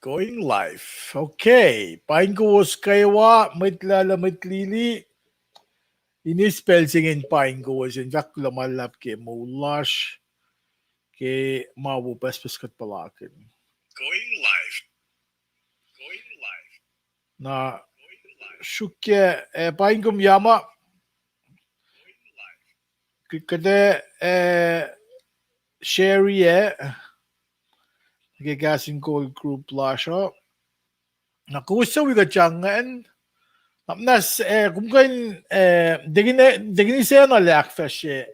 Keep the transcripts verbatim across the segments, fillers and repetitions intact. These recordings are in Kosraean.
Going live. Okay. Paing kowos kwewa, mwet lala, mwet lili. Inis pacl se inge in paing kowos in fahk kuloh ma luhlahp ke moul lasr, ke ma wo pucspucs kuht puhlakihn. Going live. Going live. Na sruokyac, eh, paing kom yama. Kuht, kuht, eh, share-i, eh, ke Kahs in Kol group lasr uh. Na kowos suc wi kuht ingacn, na, na s-, eh, kom kuh in, eh, tekin, tekin ise na lah ahkfahsrye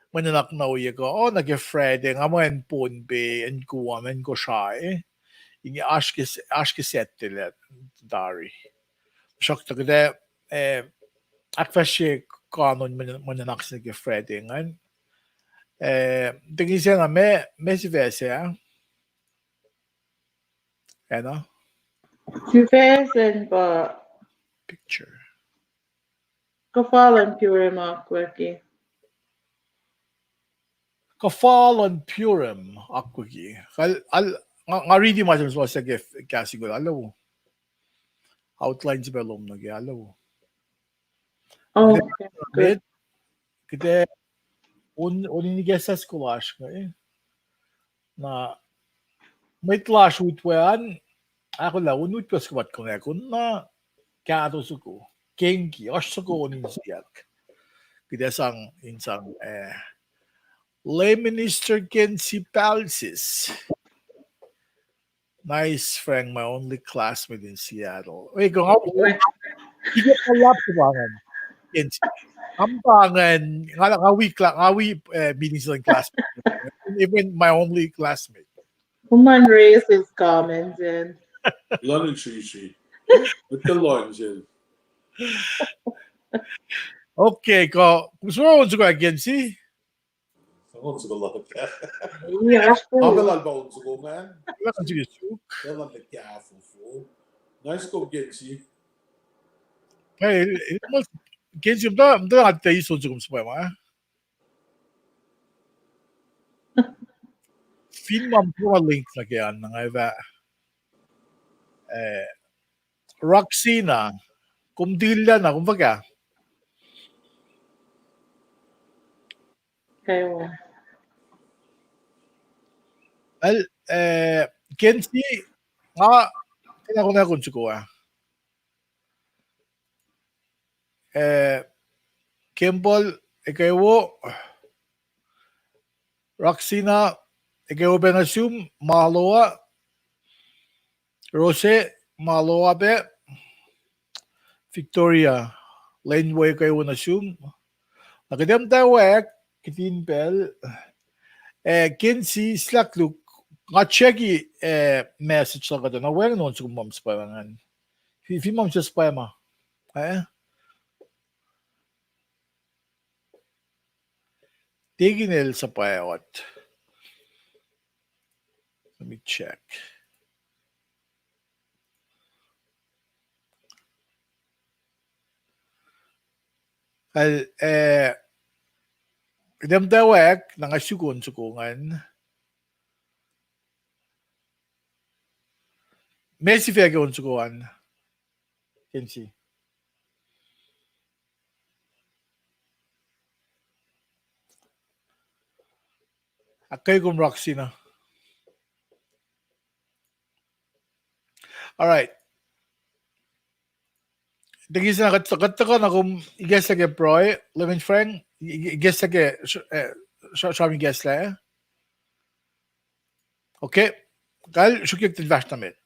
mwe nuhnak na ohiyac kuh, oh, nuh ke Friday, nga muh acn Pohnpei, acn Guam, acn Kosrae. Inge oasr ke, oasr ke Saturday lah tari. Sruhktuh kuht, eh, ahkfahsrye kanon mwe, mwe nuhnak se nuh ke Friday ingacn. Eh, tekin ise na me, me sifac se, ah? Acna? Sifac se pa picture. Kuhfa luhn Purim akwucki. Kuhfa luhn Purim akwucki. Kal, al, nga, nga riti ma se, ma se ke f-, Kahs in Kol, alu. Outline se pa lom nuh ke, alu. Oh, okay, good. Kuht, on, on in ikacslah soko lasr inge. Na mwet lasr utwe an, ahkolah on utwe soko, pa kuht konwacack on na kahto soko. Kengki, oasr soko on in siyuck. Kuht ac sang, in sang, eh, Lay Minister Kensi Palsis. Nice, Frank, my only classmate in Seattle. Wait, go, how, how, you get a lot of Kensi. Ang pangan, nga, nga wi cla-, nga wi, eh, meeting sa class. Even my only classmate. Woman raises comments and London Shishi. With the London. Okay, ko, kumusta on soko Kensi? On soko luhk. Yeah, that's true. Ang lal pa on soko, man. Lal soko suk. Lal na careful. Nice ko Kensi. Hey, Kensi, mta, mta nga ta is on soko mspa ma. Fin ma mta link na ke an, nga eva. Eh, Roxina, kom tilla na, kom fuhkah? Kaiwa. Well, eh, Kensi, nga, kena kona kon soko ah. Eh, Kembol, ekewo, Roxina, ekewo pacna sum, Maloa, Rose, Maloa pac, Victoria, lwen wo ekewo nuh sum. Na kuht muhtwacwacack, kihtin pacl, eh, Kensi, Slakluk, nga checki, eh, message la kuht na wacngihn on soko mumspa ngan. Fi, fi mumspa ma. Eh? Tekin el suhpwacot. Let me check. Al, eh, kuht muhtwacwacack, na nga suk on soko ngan. Mesi fake on soko an. Kensi. Akaikom Roxina. All right. Tekin se na kuht, kuht tuhkuh na kom ikacslah ke pruhe, Lemon Frank, i-, i-, ikacslah ke, eh, sra-, sram ikacslah, eh? Okay. Kal srukyek tin fahsr na met.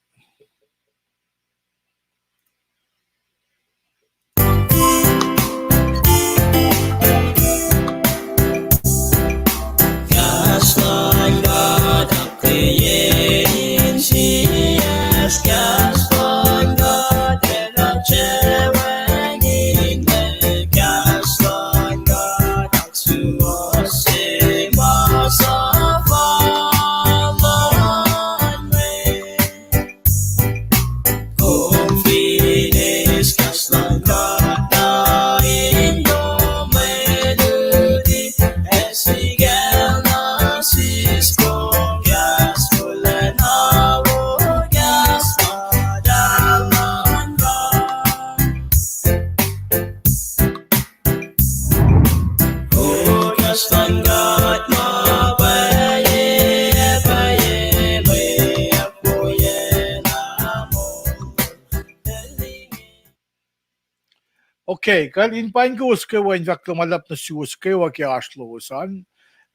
Okay, kuht in paing kowos kwewa, in fahk kuloh ma luhlahp nuh suwos kwewa ke oasr lowos an.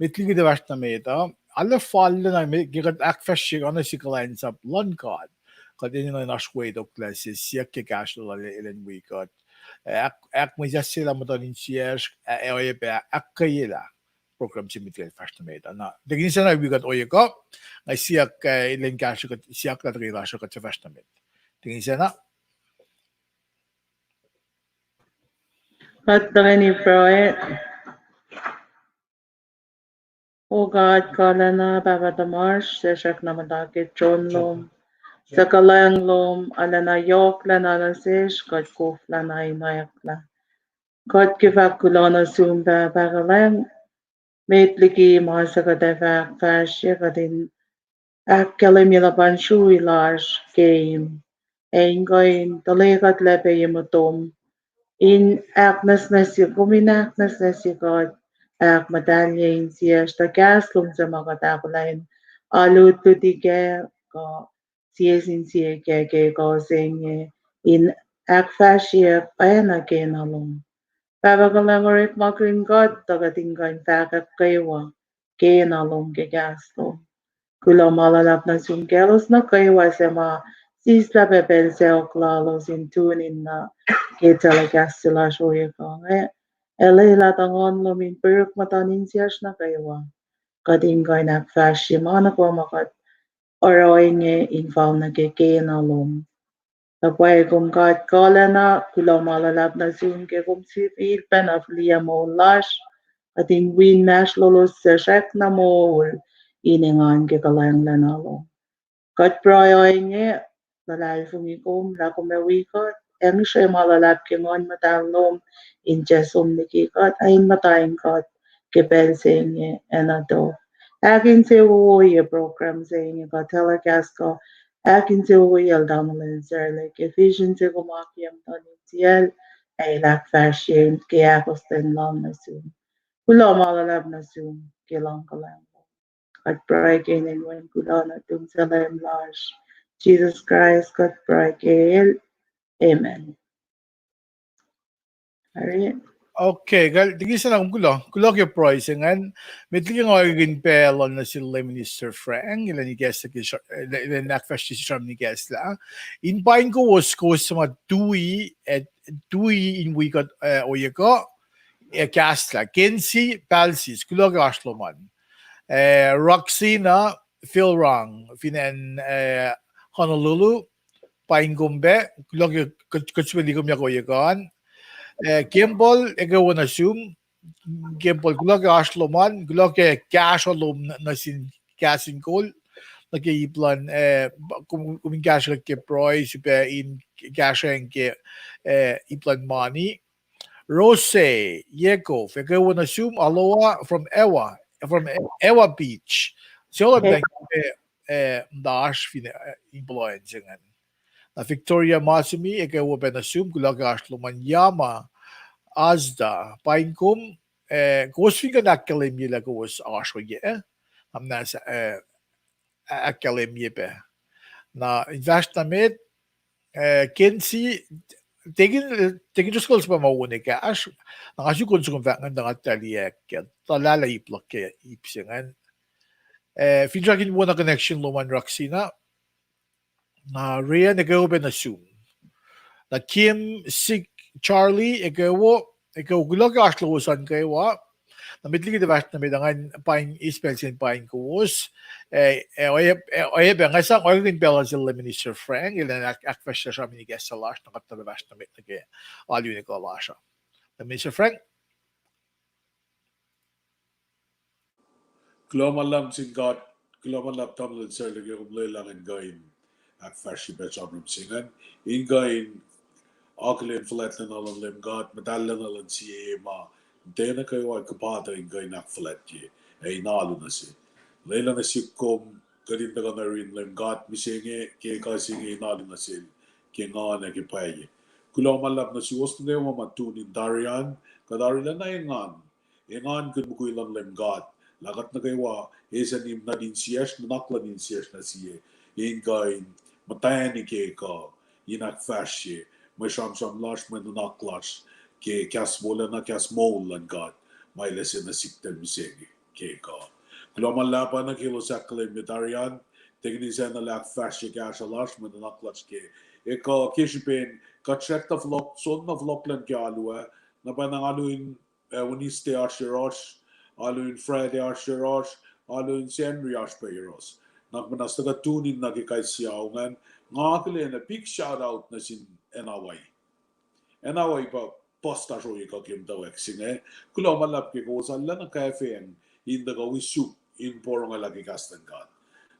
Met liki kuht fahsr nuh met uh, arlac fal lacna ke kuht ahkfahsrye oacna sie kuhlwacnsap luhn God, kuht enenuh in oasr wetoklac se siyuck ke kahsruh lal elan wi kuht. Ahk, ahkmwesahsyelah muhtuhn insiyacsr, ac oacyacpac ahkkweyelah program se met kuht fahsr nuh met uh. Na, tekini sacna wi kuht ohiyac kuh, nga siyuck, ah, elan kahsruh kuht siyuck lah tekini lasr uh kuht fahsr nuh met. Tekini sacna. Kuht tuhkweni pruhe. O God, kuhlwacna Pahpah tuhmasr, suc srackna muhta ke tron lom, suc kuhlwacng lom, arulacna yohklacna nuh sesr, kuht koflacna in oaclah. Kuht ke fahk kuloh nuh sum Pahpah kuhlwacng, met liki ma suc kuht ac fah ahkfahsrye, kuht in ahkkahlwemye luhpan srui lasr keim, ac in kuh in tuhlac kuht lac pac ye motom, in ahknwacsnwacsye, kom in ahknwacsnwacsye kuht, ahkmuhtahlye insiyacsr tuh kahs lom suc ma kuht ahkolah in alu luti kac, kuh sie sin sie kac ke kuh se inge, in ahkfahsryeyuck oacna kena lom. Pahpah kuhlwacng, orekmakihn kuht tuh kuht in kuh in fahkwack kwewa kena lom ke kahs lom. Kuloh ma luhlahp nuh sum kaclos nuh kwewa suc ma sislah pac pacl sacohk lalos in tune in nuh ke telecast se lasr ohiyac kuh inge. Ac lwelah tuh Nguhn lom in pihrihk muhtuhn insiyacsr nuh kwewa, kuht in kuh in ahkfahsrye ma nuh kwewa ma kuht oruh ohinge in fal nuh ke kena lom. Tuh pwacye kom God kuhlwacna, kuloh ma luhlahp nuh sum ke kom sifilpacna fihliyac moul lasr, kuht in wi inmahsrlolos suc srackna moul in engan ke kuhlwacnglacna lom. Kuht pruhe ohinge, luhlahlfongi kom lah kom ac wi kuht, ac ngihsre ma luhlahp ke Nguhn Muhtahl lom in tiac som liki kuht, ac in muhta in kuht ke pacl se inge ac nuh tok. Ahkinsewowoye program se inge kuh telecast kuh, ahkinsewowoye el tamuhlwel Sarlac ke vision se kom akiyac muhtuhn insiyacl, ac el ahkfahsrye ke ahkostwen lal nuh sum. Kuloh ma luhlahp nuh sum ke luhngkuhlwacng. Kuht pruhe ke inen Wen kuloh nuhtum suc Leum lasr, Jisus Kraist, kuht pruhe ke El. Amen. Okay, kal, tekini sacna kom kuloh, kuloh ke pruhe se ingacn, met liki nga orekmakihn pacl uh nuh sel Lay Minister Frank, elan ikacslah ke, elan ahkfahsrye sramsram in ikacslah. In paing kowos, kowos suc ma tui, eh, tui in wi kuht, eh, ohiyac kuh, ac kahslah. Kensi Palsis, kuloh ke oasr lom an. Eh, Roxina Phil Rang, fin acn, eh, Honolulu, paing kom pac, kuloh ke kuht, kuht sifilpacna liye kom yak ohiyac kuh an. Eh, Kembol, ekuh wo nuh sum, Kembol, kuloh ke oasr lom an, kuloh ke kahsruh lom nuh, nuh sin kahs in kol, nuh ke ip luhn, eh, kom, kom in kahsruh ke pruhe, srihpac in kahsrweacng ke, eh, ip luhn mani. Rose Yekov, ekuh wo nuh sum, Aloha from Ewa, from Ewa Beach. Suc luhn pacng, eh, muhta oasr fin, eh, in puhloen se ingacn. Na Victoria Masumi, ekuh wo pac nuh sum, kuloh ke oasr lom an. Yama Azda, paing kom, eh, kowos fin kuh in ahkkahlwemye lah kowos oasr ohiyac, eh? Am na, eh, ahkkahlwemye pac. Na in fahsr nuh met, eh, Kensi, tekin, tekin Driscoll srihpac ma on ekahsr, na nga suk on soko fahk ngan tuh nga taliac ke, tuh lalah ip luhk ke ip se ingacn. Eh, finsrak in wona connection lom an Roxina. Na Rian, ekuh wo pac nuh sum. Na Kim, Sik, Charlie, ekuh wo, ekuh wo, kuloh ke oasr lowos an kwewa. Na met liki kuht fahsr nuh met uh, ngan paing eis pacl se in paing kowos. Eh, eh, oacyacpac nga sang orekmakihn pacl uh sel Lay Minister Frank, elan ahk-, ahkfahsrye sramsram in ikacslah lasr, na kuht tuh fahsr nuh met nuh ke alu in ekuh lasr uh. Lay Minister Frank? Kuloh ma luhlahp sin God, kuloh ma luhlahp tamuhlwel Sarlac ke kom lwelah ngan kuh in ahkfahsrye pac sramsram se ingacn, in kuh in akihlen fuhlwactlacna luhn Leum God, muhtahllacna luhn sie ma, tiacna kwewa kuhpahsr in kuh in ahkfuhlwactye, ac in alu nuh sel. Lwelah nuh sihk kom, kuht in tuhkuh nuh yurin Leum God mihsenge, ke ekuh se inge in alu nuh sel, ke nguhn ac ke pwacye. Kuloh ma luhlahp nuh suwos nuh kwewa ma tune in tari an, kuht arulacna engan, engankihn mukul luhn Leum God, lah kuht nuh kwewa, eis nuhtin insiyacsr, nuhnak luhn insiyacsr nuh sie, in kuh in muhtwacni ke kuh, in ahkfahsrye, mwe sramsram lasr, mwe nuhnak lasr, ke kahs wolacna, kahs moul luhn God, ma El ase nuh sihk tuh mihsenge ke kuh. Kuloh ma luhlahp na ke elos ahkkahlwemye tari an, tekini sacna lah ahkfahsrye kahsruh lasr, mwe nuhnak lasr ke ekuh ke srihpen kuht srackna fohlohk, soenna fohlohk lun ke alu ah, na pwacnwacng alu in, eh, Wednesday oasr yohrohsr, alu in Friday oasr yohrohsr, alu in Sacnri oasr pac yohrohsr. Nuhnak muhnahs tuh kuht tune in nuh ke kais sie ao ingacn, nga akihlen a big shout out nuh sin N R Y. Acn Hawaii pa puhs lasr ohiyac kuh ke muhtwacwacack se inge. Kuloh ma luhlahp ke kowos arulacna kwacfeacng in tuhkuh wi suk in porongolah ke kahs luhn God.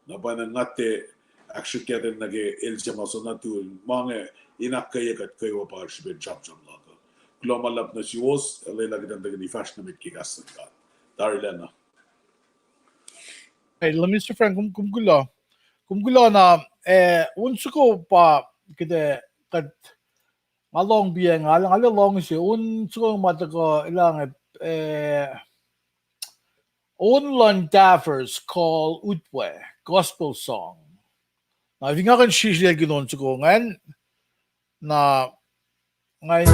Na pwacnwacng nga tiac ahksrihkyac nuh ke el se ma soenna tune, ma inge in ahkkweye kuht kwewa pa srihpen sramsram luhk uh. Kuloh ma luhlahp nuh suwos, ac lwelah kuht in tuhkweni fahsr nuh met ke kahs luhn God. Tarilacna. Hey, Mister Frank, kom, kom kuloh. Kom kuloh na, eh, on soko pa kuht, kuht, nga lohng piac, nga, nga lohng se, on soko ma tuhkuh, elange, eh, on luhn Daffers called Utwe, gospel song. Na fin nga kuh in srihsrihkihn on soko ingacn, na nga in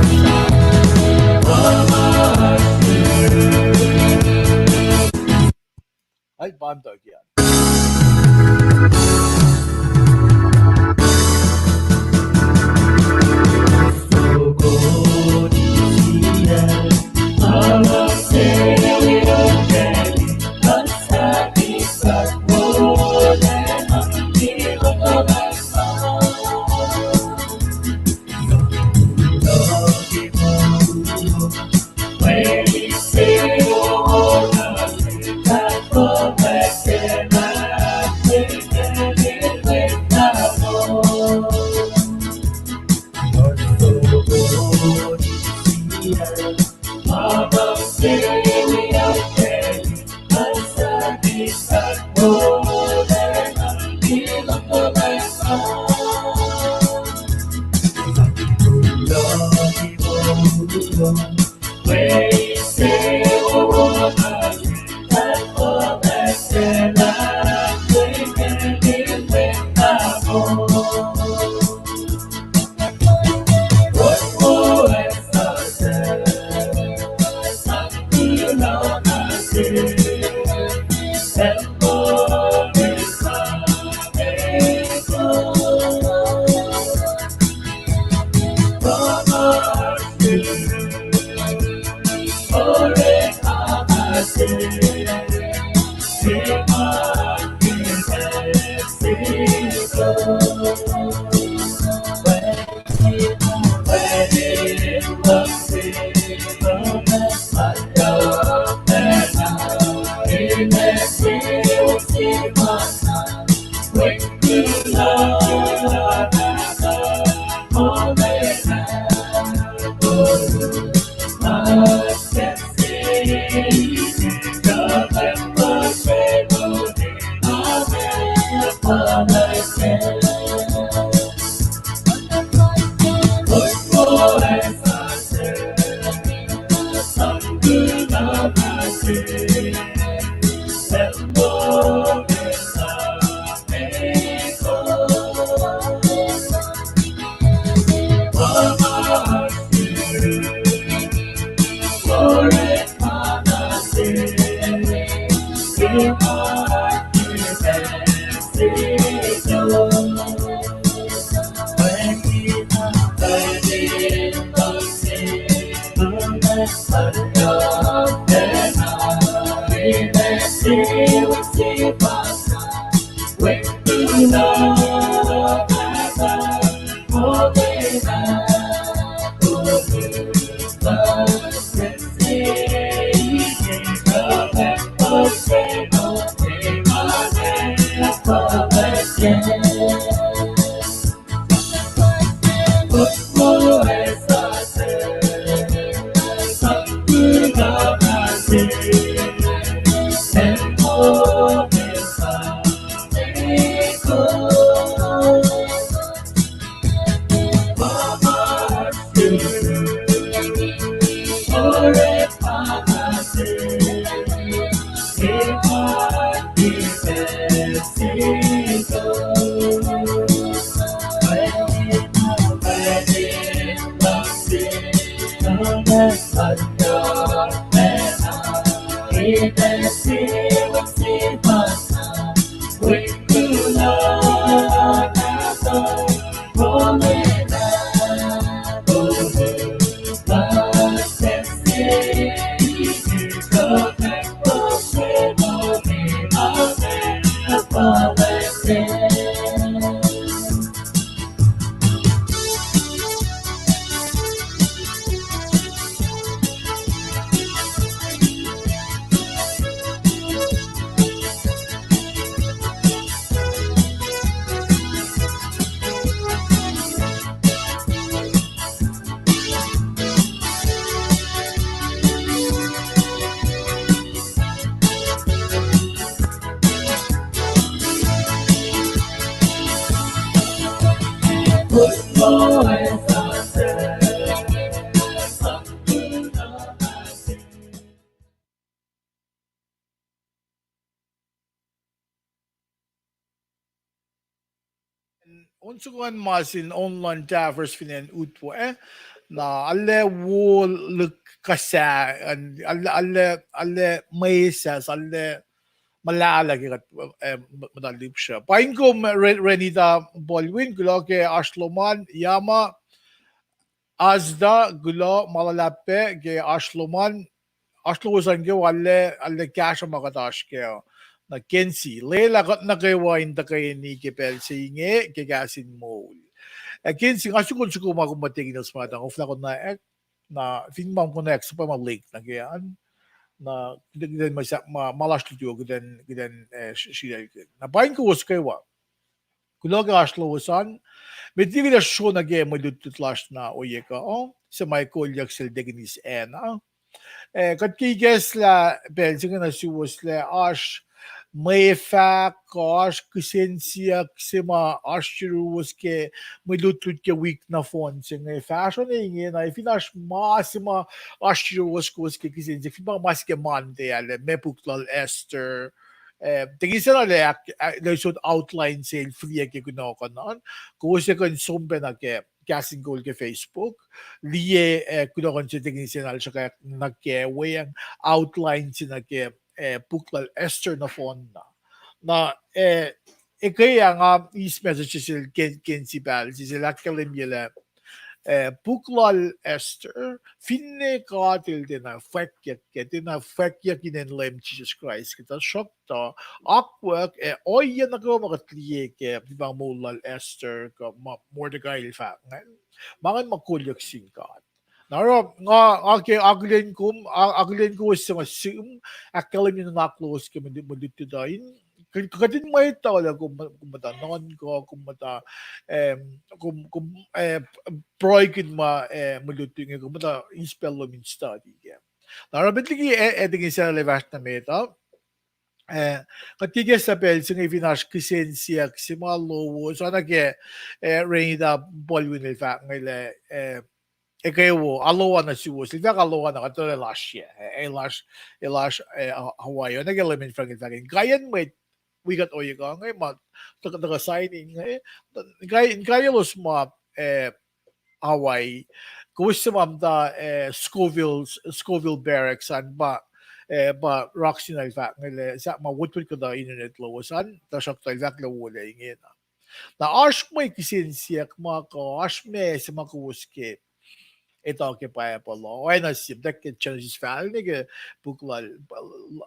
Ai, panta kian. On soko an ma sin on luhn tahfuh fin acn Utwe, na arlac wo lihk kuhsah, arlac, arlac, arlac mwesahs, arlac muhlahlah ke kuht, eh, muhta lihpsruh. Paing kom Re-, Renita Baldwin, kuloh ke oasr lom an, Yama, Asda, kuloh ma luhlahp pac ke oasr lom an, oasr lowos an kwewa, arlac, arlac kahsruh ma kuht oasr kac. Na Kensi, lwelah kuht nuh kwewa in tuhkweni ke pacl se inge ke kahs in moul. Eh, Kensi, nga suk on soko ma kom muhta ke Nils Matang, oflah konwacack, na fin ma konwacack, suhpwacma link nuh ke an. Na kuht in, kuht in ma, ma, ma lasr lutu, kuht in, kuht in, eh, sh-, srihlaclkihn. Na paing kowos kwewa. Kuloh ke oasr lowos an. Met liki kuht ac sro nuh ke mwe lutlut lasr na ohiyac kuh, oh, se ma kolyuck sel Deaconess Anna. Eh, kuht ke ikacslah pacl se inge nuh suwos lah oasr mwe fahk kuh oasr kihsen siyuck se ma oasr yuruwos ke mwe lutlut ke wik nohfohn se inge, fahsruh ne inge, na fin oasr ma se ma oasr yuruwos kowos ke kihsen siyuck, fin pa ma se ke Monday ah, lah meac puk lal Esther, eh, Deaconess Anna lah, ah, lah sot outline sel fihliyac ke kunohkohn an. Kowos ac kuh in som pacna ke Kahs in Kol ke Facebook, liye, eh, kunohkohn se Deaconess Anna el sruhkwack nuh kac, weacng outline se nuh ke, eh, puk lal Esther nohfohn na. Na, eh, eke ah nga eis message sel Ken-, Kensi pacl se sel ahkkahlwemye lah, eh, puk lal Esther, finne God el tiacna fwackyuck kac, tiacna fwackyuck inen Leum Jisus Kraist kac, tuhsruhktuh akwuck, eh, ohiyac nuh kwewa ma kuht liye ke, fin pa moul lal Esther kuh Mordecai el fahk ingacn, ma ingacn ma kolyuck sin God. Na oruh nga, nga ke akihlen kom, a-, akihlen kowos suc ma sihm, ahkkahlwemye nuhnak lowos ke mwe, mwe lutlut uh in, kuht, kuht in mwet uh lah kom, kom muhta nuhnkuh, kom muhta, em, kom, kom, eh, pruhekihn ma, eh, mwe lutlut inge, kom muhta eis pacl lom in study kac. Na oruh met liki, eh, eh, Deaconess Anna el fahsr nuh met uh, eh, kuht ke ikacslah pacl se inge fin oasr kihsen siyuck se ma lowos, oacna ke, eh, Renita Baldwin el fahk inge lah, eh, eke wo, aloha nuh suwos, el fahk aloha na kuht tuhlac lasr yac, eh, lasr, lasr, eh, Hawaii, oacna ke Lemon Frank el fahk, inkaiyacn mwet wi kuht ohiyac kuh inge ma, tuhkuh, tuhkuh sign in inge, inkaiyacn, inkaiyaclos ma, eh, Hawaii, kowos suc ma muhta, eh, Scoville, Scoville Barracks an pa, eh, pa Roxy na el fahk inge lah sahp ma wotwot kuhtuh internet lowos an, tuhsruhktuh el fahk lah wolac ingena. Na oasr mwe kihsen siyuck ma kuh oasr ma se ma kowos ke etuh ke Bible uh, oacna sie muhta ke Genesis fal nuh ke puk lal,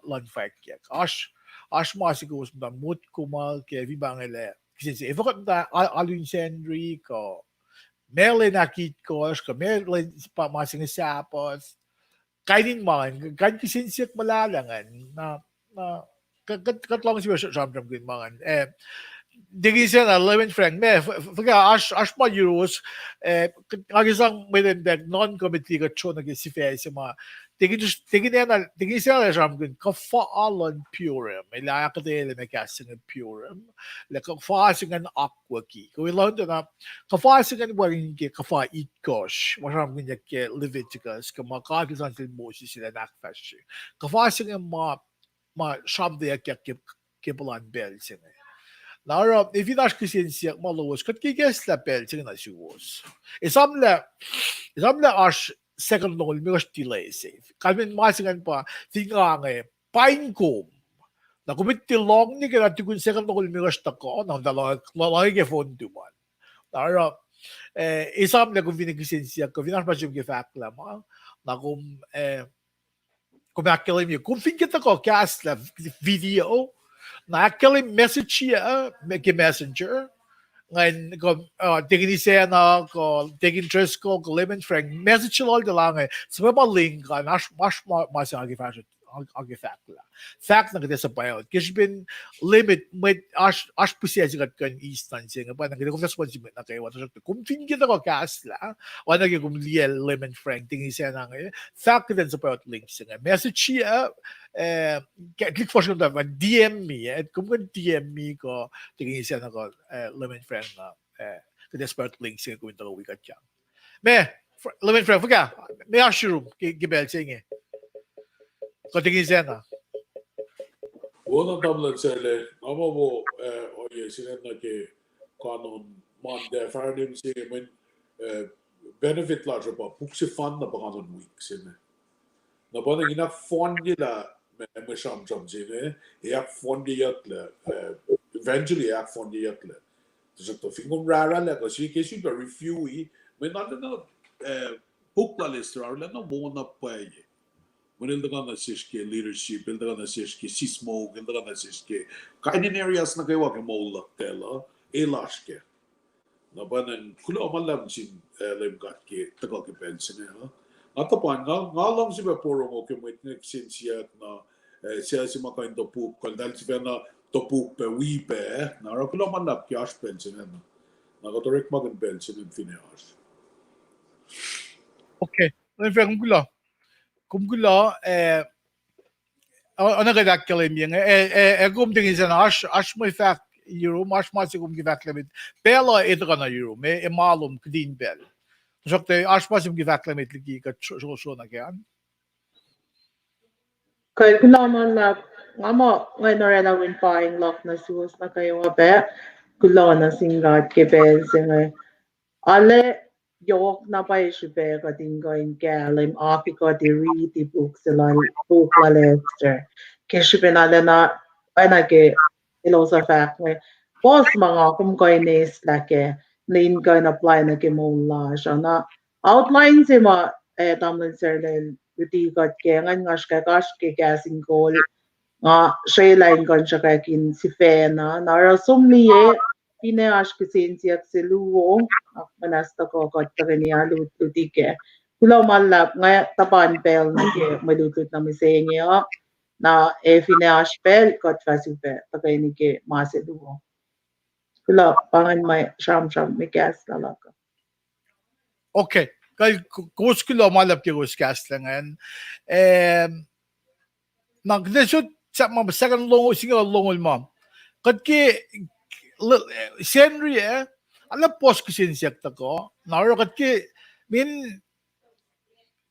luhn Fwackyuck. Oasr, oasr ma se kowos muhta motko ma ke fin pa inge lah kihsen siyuck, efuh kuht muhta a-, alu in Sacnri kuh meac lwen ahkitkohsr kuh meac lwen pa ma se inge Sabbath. Kain in ma ingacn, kain kihsen siyuck muhlahlah ingacn. Na, na, kuht, kuht, kuht luhngse sramsramkihn ma ingacn. Eh, Deaconess Anna, Lemon Frank, meac, f-, f-, fuhkah oasr, oasr ma yuruwos, eh, nga ke sang mwet in pac nuhnkuh met liki kuht sro nuh ke sifac se ma Deaconess Anna, Deaconess Anna el sramsramkihn kuhfa luhn Purim, el ahkuhtweyac lah meac kahs se inge Purim, lah kuhfa se ingacn akwucki. Kuh wi luhngse na, kuhfa se ingacn wacngihn ke kuhfa itkohsr ma sramsramkihnyuck ke Leviticus, kuh ma God el sang sel Moses elan ahkfahsrye. Kuhfa se inge ma, ma sramtweackyak ke, ke puhlan pacl se inge. Na oruh, eh, fin oasr kihsen siyuck ma lowos, kuht ke ikacslah pacl se inge nuh suwos. Esamlah, esamlah oasr second longoul limekohsr delay se. Kalmen ma se ingacn pa, fin nga inge, paing kom. Na kom tiac lohng nuh ke na tukun second longoul limekohsr tuhkuh, na kom tuh lohng, lohng ke phone tuman. Na oruh, eh, esamlah kom fin kihsen siyuck, kom fin oasr ma se kom ke fahklah ma, na kom, eh, kom ahkkahlwemye, kom fin ke tuhkuh kahslah video, na ahkkahlwem message uh, ke Messenger, ngan kom, uh, Deaconess Anna, kuh Deacon Driscoll, kuh Lemon Frank, message lal tuh lah inge, suhpwacma link an, oasr, oasr ma, ma se nga ke fahsr Ac, ac ke fahk lah, fahk na kuht ac suhpwacot. Ke srihpen limit, mwet oasr, oasr pihsac se kuht kuh in eis nuh se inge, pa na kuht ac koflah sponsor mwet nuh kwewa, tuhsruhktuh kom fin ke tuhkuh kahslah, oacna ke kom liye Lemon Frank, Tingisena inge, fahk kuht in suhpwacot link se inge. Message, eh, eh, ke, click for sure, D M me, eh, kom kuh in D M me kuh Tingisena kuh, eh, Lemon Frank na, eh, kuht ac suhpwacot link se inge kom in tuhkuh wi kuht ah. Me, Fr-, Lemon Frank, fuhkah, me oasr yurum ke, ke pacl se inge. Kuht Tingisena. Wo na tamuhlwel Sele, nga muh wo, eh, ohiyac se inge nuh ke kanon Monday, Friday se inge mweyen, eh, benefit lasr uh pa puk sefanna pa kanon wik se inge. Na pa inge in ahkfohnye lah, me, mwe sramsram se inge, ac ahkfohnyeyucklac, eh, eventually ahkfohnyeyucklac. Tuhsruhktuh fin kom rahrahlah kuh sie ke sifilpac review-i, mweyen arulacna, eh, puk lal Esther arulacna wo na pwacye. Mweyen el tuhkuh nuh sesr ke leadership, el tuhkuh nuh sesr ke sismohk, el tuhkuh nuh sesr ke kain in areas nuh kwewa ke moul luhk tacl uh, el oasr kac. Na pa ingacn kuloh ma luhlahp sin, eh, Leum God ke tuhkuh ke pacl se inge uh. Nga tuhpan, nga, nga luhngse pac porongo ke mwet inge kihsen siyuck na, eh, suc se ma kuh in topuk, kuh eltahl sifacna topuk pac wi pac, na oruh kuloh ma luhlahp ke oasr pacl se inge uh. Na kuht orekmakihn pacl se inge finne oasr. Okay, Leum Frank, kom kuloh. Kom kuloh, eh, o-, oacna kuht ahkkahlwemye inge, eh, eh, eh, kom Tingisena, oasr, oasr mwe fahk yurum, oasr ma se kom ke fahk lah met. Pacl uh ac tuhkuh nuh yurum, eh, ac ma lom kihtin pacl. Tuhsruhktuh oasr ma se kom ke fahk lah met liki kuht sro-, sro-, sro nuh ke an. Kuh kuloh ma luhlahp, nga muh nga in oraclah wi paing luhk nuh suwos nuh kwewa pac, kuloh nuh sin God ke pacl se inge. Arlac yohk na pwacye srihpac kuht in kuh in kahlwem, ac ke kuht ac riti puk se lal, puk lal Esther. Ke srihpen arulacna, oacna ke elos uh fahk inge, puhs ma nga kom kuh in eislah kac, nuh in kuh in apply nuh ke moul lasr uh. Na outline se ma, eh, tamuhlwel Serlel luti kuht kac ingacn, nga srihkasrak ke kahs in kol, nga srwaclah in kuh in sruhkwack in sifacna, na oruh som liye, finne oasr kihsen siyuck se luo, ac muhnahs tuhkuh kuht tuhkweni alutluti kac. Kuloh ma luhlahp, nga tuhpan pacl nuh ke mwe lutlut nuh mihsenge uh, na ac finne oasr pacl kuht fah sifilpac tuhkweni ke ma se luo. Kuloh, pa ingacn mwe sramsram, mwe kahs luhk uh. Okay, kal-, k-, kowos kuloh ma luhlahp ke kowos kahslah ingacn. Em, na kuht ac sot sahp ma second longoul, singucul longoul ma. Kuht ke, l-, Sacnri ah, arlac puhs kihsen siyuck tuhkuh, na oruh kuht ke, min,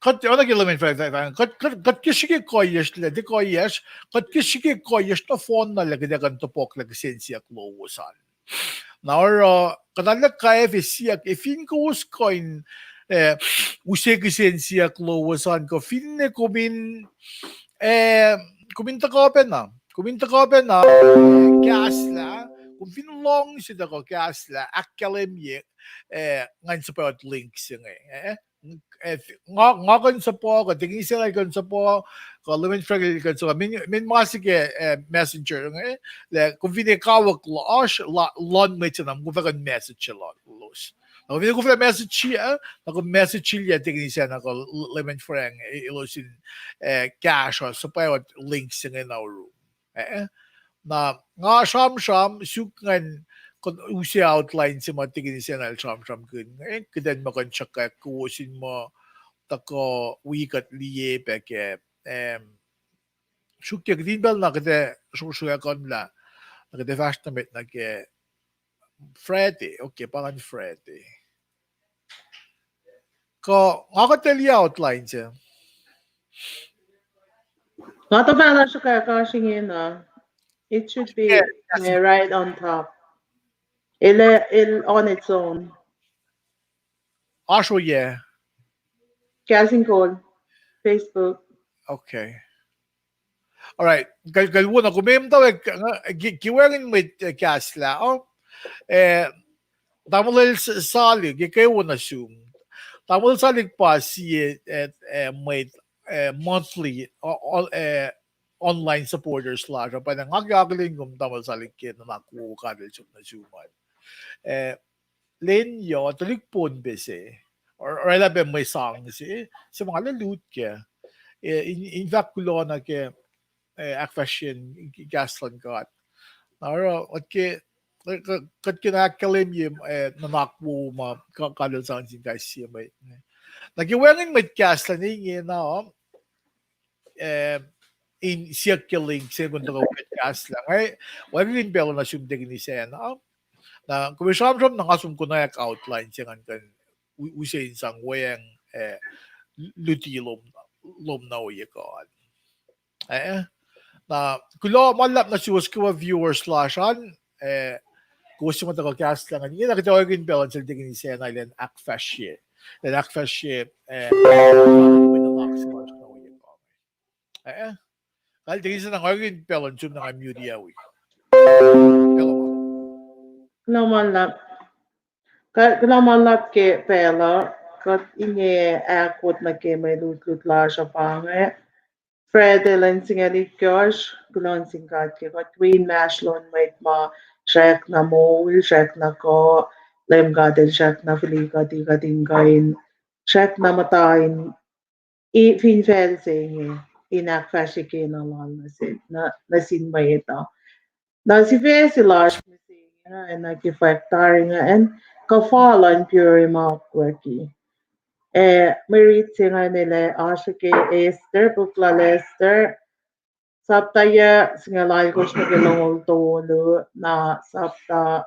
kuht, oacna ke Lemon Frank, kuht, kuht, kuht ke srihke kuhiyacsr lah, tiac kuhiyacsr, kuht ke srihke kuhiyacsr nohfohnna lah kuht ac kuh in topuk lah kihsen siyuck lowos an. Na oruh, kuht arlac kwacfe siyuck, ac fin kowos kuh in, eh, use kihsen siyuck lowos an, kuh finne kom in, eh, kom in tuhkuh pacna, kom in tuhkuh pacna, eh, kahslah, kom fin luhngse tuhkuh kahslah, ahkkahlwemye, eh, ngan suhpwacot link se inge, eh. Eh, f-, nga, nga kuh in suhpwacot, kuh Tingisena el kuh in suhpwacot, kuh Lemon Frank el kuh in suhpwacot, min, min ma se ke, eh, messenger inge, lah kom finne kawuck lasr, la-, luhn mwet se na, kom fah kuh in message lalos. Na kom finne koflah message, eh, na kom message-ilyac Tingisena kuh L-, Lemon Frank, eh, elos in, eh, kahsruh, suhpwacot link se inge na oruh. Eh, na nga sramsram suk ngan kuh use outline se ma Tingisena el sramsramkihn, eh, kuht in muh kuh in sruhkwack kowos in muh tuhkuh wi kuht liye pac kac, em, suk ke kihtin pacl na kuht ac sruhk-, sruhkwack kuh lah, na kuht ac fahsr nuh met nuh ke Friday, okay, pa ingacn Friday. Kuh nga kuh tuh liye outline se. Nga tuh pacl ah sruhkwack oasr ingena. It should be, yeah, yes, uh, right on top. El, el on its own. Oasr oyac? Kahs in Kol, Facebook. Okay. All right. Kal-, kalweni, kom muhtwacwacack, uh, ki-, ki wacngihn mwet, uh, kahslah, oh? Eh, tamuhlwel S-, Salik, ke kwewana sum. Tamuhlwel Salik pa sie, eh, eh, mwet, eh, monthly, o-, o-, eh, online supporters lasr uh. Pa na nga ke akihlen kom tamuhlwel Salik ke nuhnak wo katel som nuh sum an. Eh, Len yo, tuhlihk Pohnpei se. Or, oraclah pac mwe sang se, se ma nga lut kac. Eh, in, in fahk kuloh na ke, eh, ahkfahsryen kahs luhn God. Na oruh, kuht ke, kuht ke na ahkkahlwemye, eh, nuhnak wowo ma God El sang nuh sin kais sie mwet. Na ke wacngihn mwet kahslah inge na, eh, in siyuck ke link se, kom tuhkuh mwet kahslah. Nga wacngihn pacl uh nuh sum tekini sacna. Na kom sramsram na nga som konwacack outline se ngan kuh in use in sang weacng, eh, luti lom, lom na ohiyac kuh an. Eh, na kuloh ma luhlahp nuh suwos kwewa viewers lasr an, eh, kowos suc ma tuhkuh kahslah ingena, kuht ac wacngihn pacl uh sel tekini sacna elan ahkfahsrye, elan ahkfahsrye, eh, eh, kal tekini sacna nga wacngihn pacl uh sum na nga mute-i. Pacl uh ma luhlahp. Kuloh ma luhlahp ke pacl uh, kuht inge ahkwot nuh ke mwe lutlut lasr uh pa inge. Friday lwen singucul itkohsr, kuloh nuh sin God ke kuht wi inmahsrlon mwet ma srackna moul, srackna kuh, Leum God El srackna fihli kuht, kuht in kuh in srackna muhta in, fin facl se inge, in ahkfahsrye kena lal nuh sin, nuh sin mwet uh. Na sifac se lasr mihsenge, na ke fwack tari ingacn, kuhfa luhn Purim akwucki. Eh, mwe rit se ingacn el oasr ke Esther, puk lal Esther, sapta yac singucul alkosr nuh ke longoul tolu, na sapta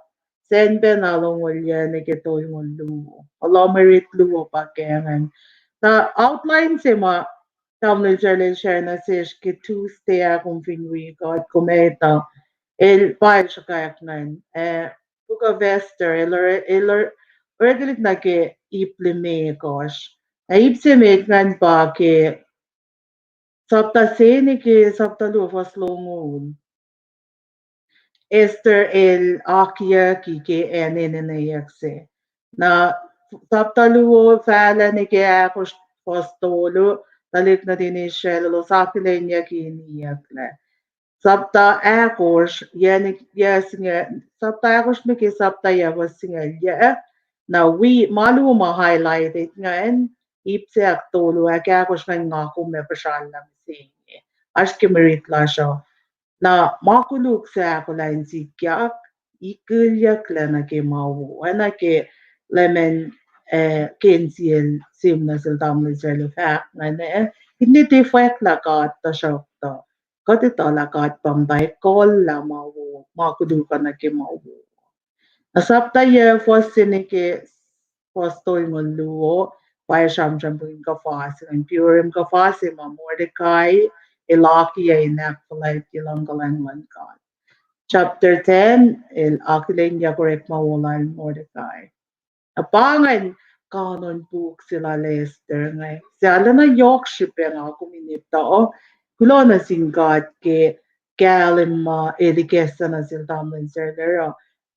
sacn pacna longoul yac nuh ke tolngoul luo. Oruh mwe rit luo pa ke ingacn. Na outline se ma tamuhlwel Charles el share nuh sesr ke Tuesday ah, kom fin wi kuht, kom etuh, el pa el sruhkwack ingacn, eh, puk lal Esther, el, el orekelihk nuh ke ip limekohsr. Na ip se met ingacn pa ke sapta se nuh ke sapta luo, fuhs longoul. Esther el akiyucki ke acn enenweyuck se. Na sapta luo, fahla nuh ke ahkosr, fuhs tolu, tuhlihk nuhtin Israel elos akihlenyucki in iyucklac. Sapta ahkosr, yac nuh ke, yac singucul, sapta ahkosr nuh ke sapta yac, fuhs singucul yac. Na wi ma luo ma highlighted ingacn, ip se ahktolu, ahkosr ingacn nga kom ac puhsrallah mihsenge. Oasr ke mwe rit lasr uh. Na ma koluk se ahkolah in sikyak, ikihlyucklac nuh ke ma wo, oacna ke Leum el, eh, ke insiyacl sihm nuh sel tamuhlwel Israel el fahk ingacn, eh, finne tiac fwacklah God, tuhsruhktuh kuht etuh lah God pa muhta ekuhllah ma wo, ma koluk uh nuh ke ma wo. Na sapta yac, fuhs se nuh ke fuhs tolngoul luo, pa sramsramkihn kuhfa se ingacn, Purim kuhfa se ma Mordecai el akiyac in ahkfuhlwactye luhngkuhlwacng luhn God. Chapter ten, el akihlenyuck orekma wo lal Mordecai. Na pa ingacn kanon puk se lal Esther inge. Se arulacna yohk srihpac nga kom in etuh, kuloh nuh sin God ke kahlwem ma el ikacslah nuh sel tamuhlwel Sarah uh.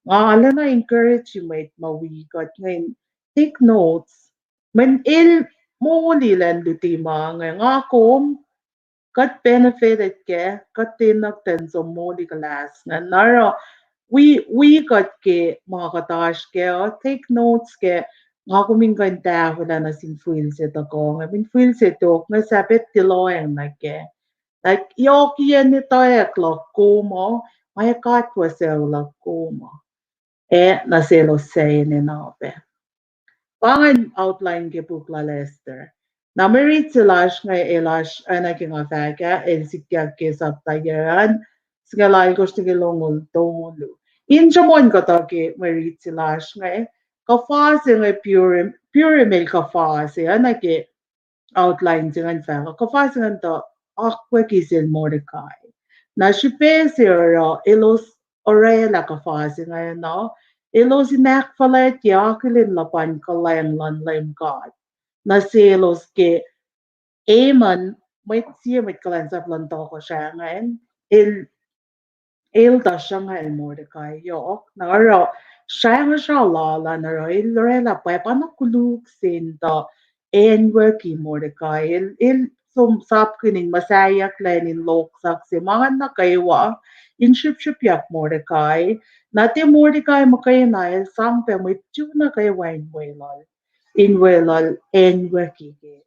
Nga arulacna encourage mwet ma wi kuht ingacn, take notes. Mweyen el moli elan luti ma inge, nga kom, kuht benefited kac, kuht tiacna kuht in som moli kuhlahs ingacn. Na oruh wi, wi kuht ke ma kuht oasr kac uh, take notes kac, nga kom in kuh in tahfwelah nuh sin fihl se tuhkuh inge, mweyen fihl se tok inge sahp tiac lohacng nuh kac. Like, yohkiyac in etwacack luhk kom uh, ma God El suc luhk kom uh, ac nuh selos suc enenuh pac. Pa ingacn outline ke puk lal Esther. Na mwe rit se lasr inge el oasr, oacna ke nga fahk ah, el sikyak ke sapta yac an, singucul alkosr nuh ke longoul tolu. In sruhmuhn kuhtuh ke mwe rit se lasr inge, kuhfa se inge Purim, Purim el kuhfa se, oacna ke outline se ingacn fahk uh, kuhfa se ingacn tuh akwucki sel Mordecai. Na srihpac se oruh elos orwaclah kuhfa se ingacn uh, elos in ahkfuhlwactye akihlen luhpan kuhlwacng luhn Leum God nuh selos ke Haman, mwet sie mwet kuhlwacnsap luhn tohkohsrah ingacn, el, el tuh sruhngucl Mordecai yohk. Na oruh srahngusra lal an oruh el orwaclah pwacpa na koluk se in tuh acnwucki Mordecai. El, el som sapkihn in muhsahyucklac in lohksak se ma ngacn nuh kwewa in srihpsrihpyak Mordecai. Na tiac Mordecai muhkwena, el sang pac mwet Jew nuh kwewa in weluhl, in weluhl acnwucki ke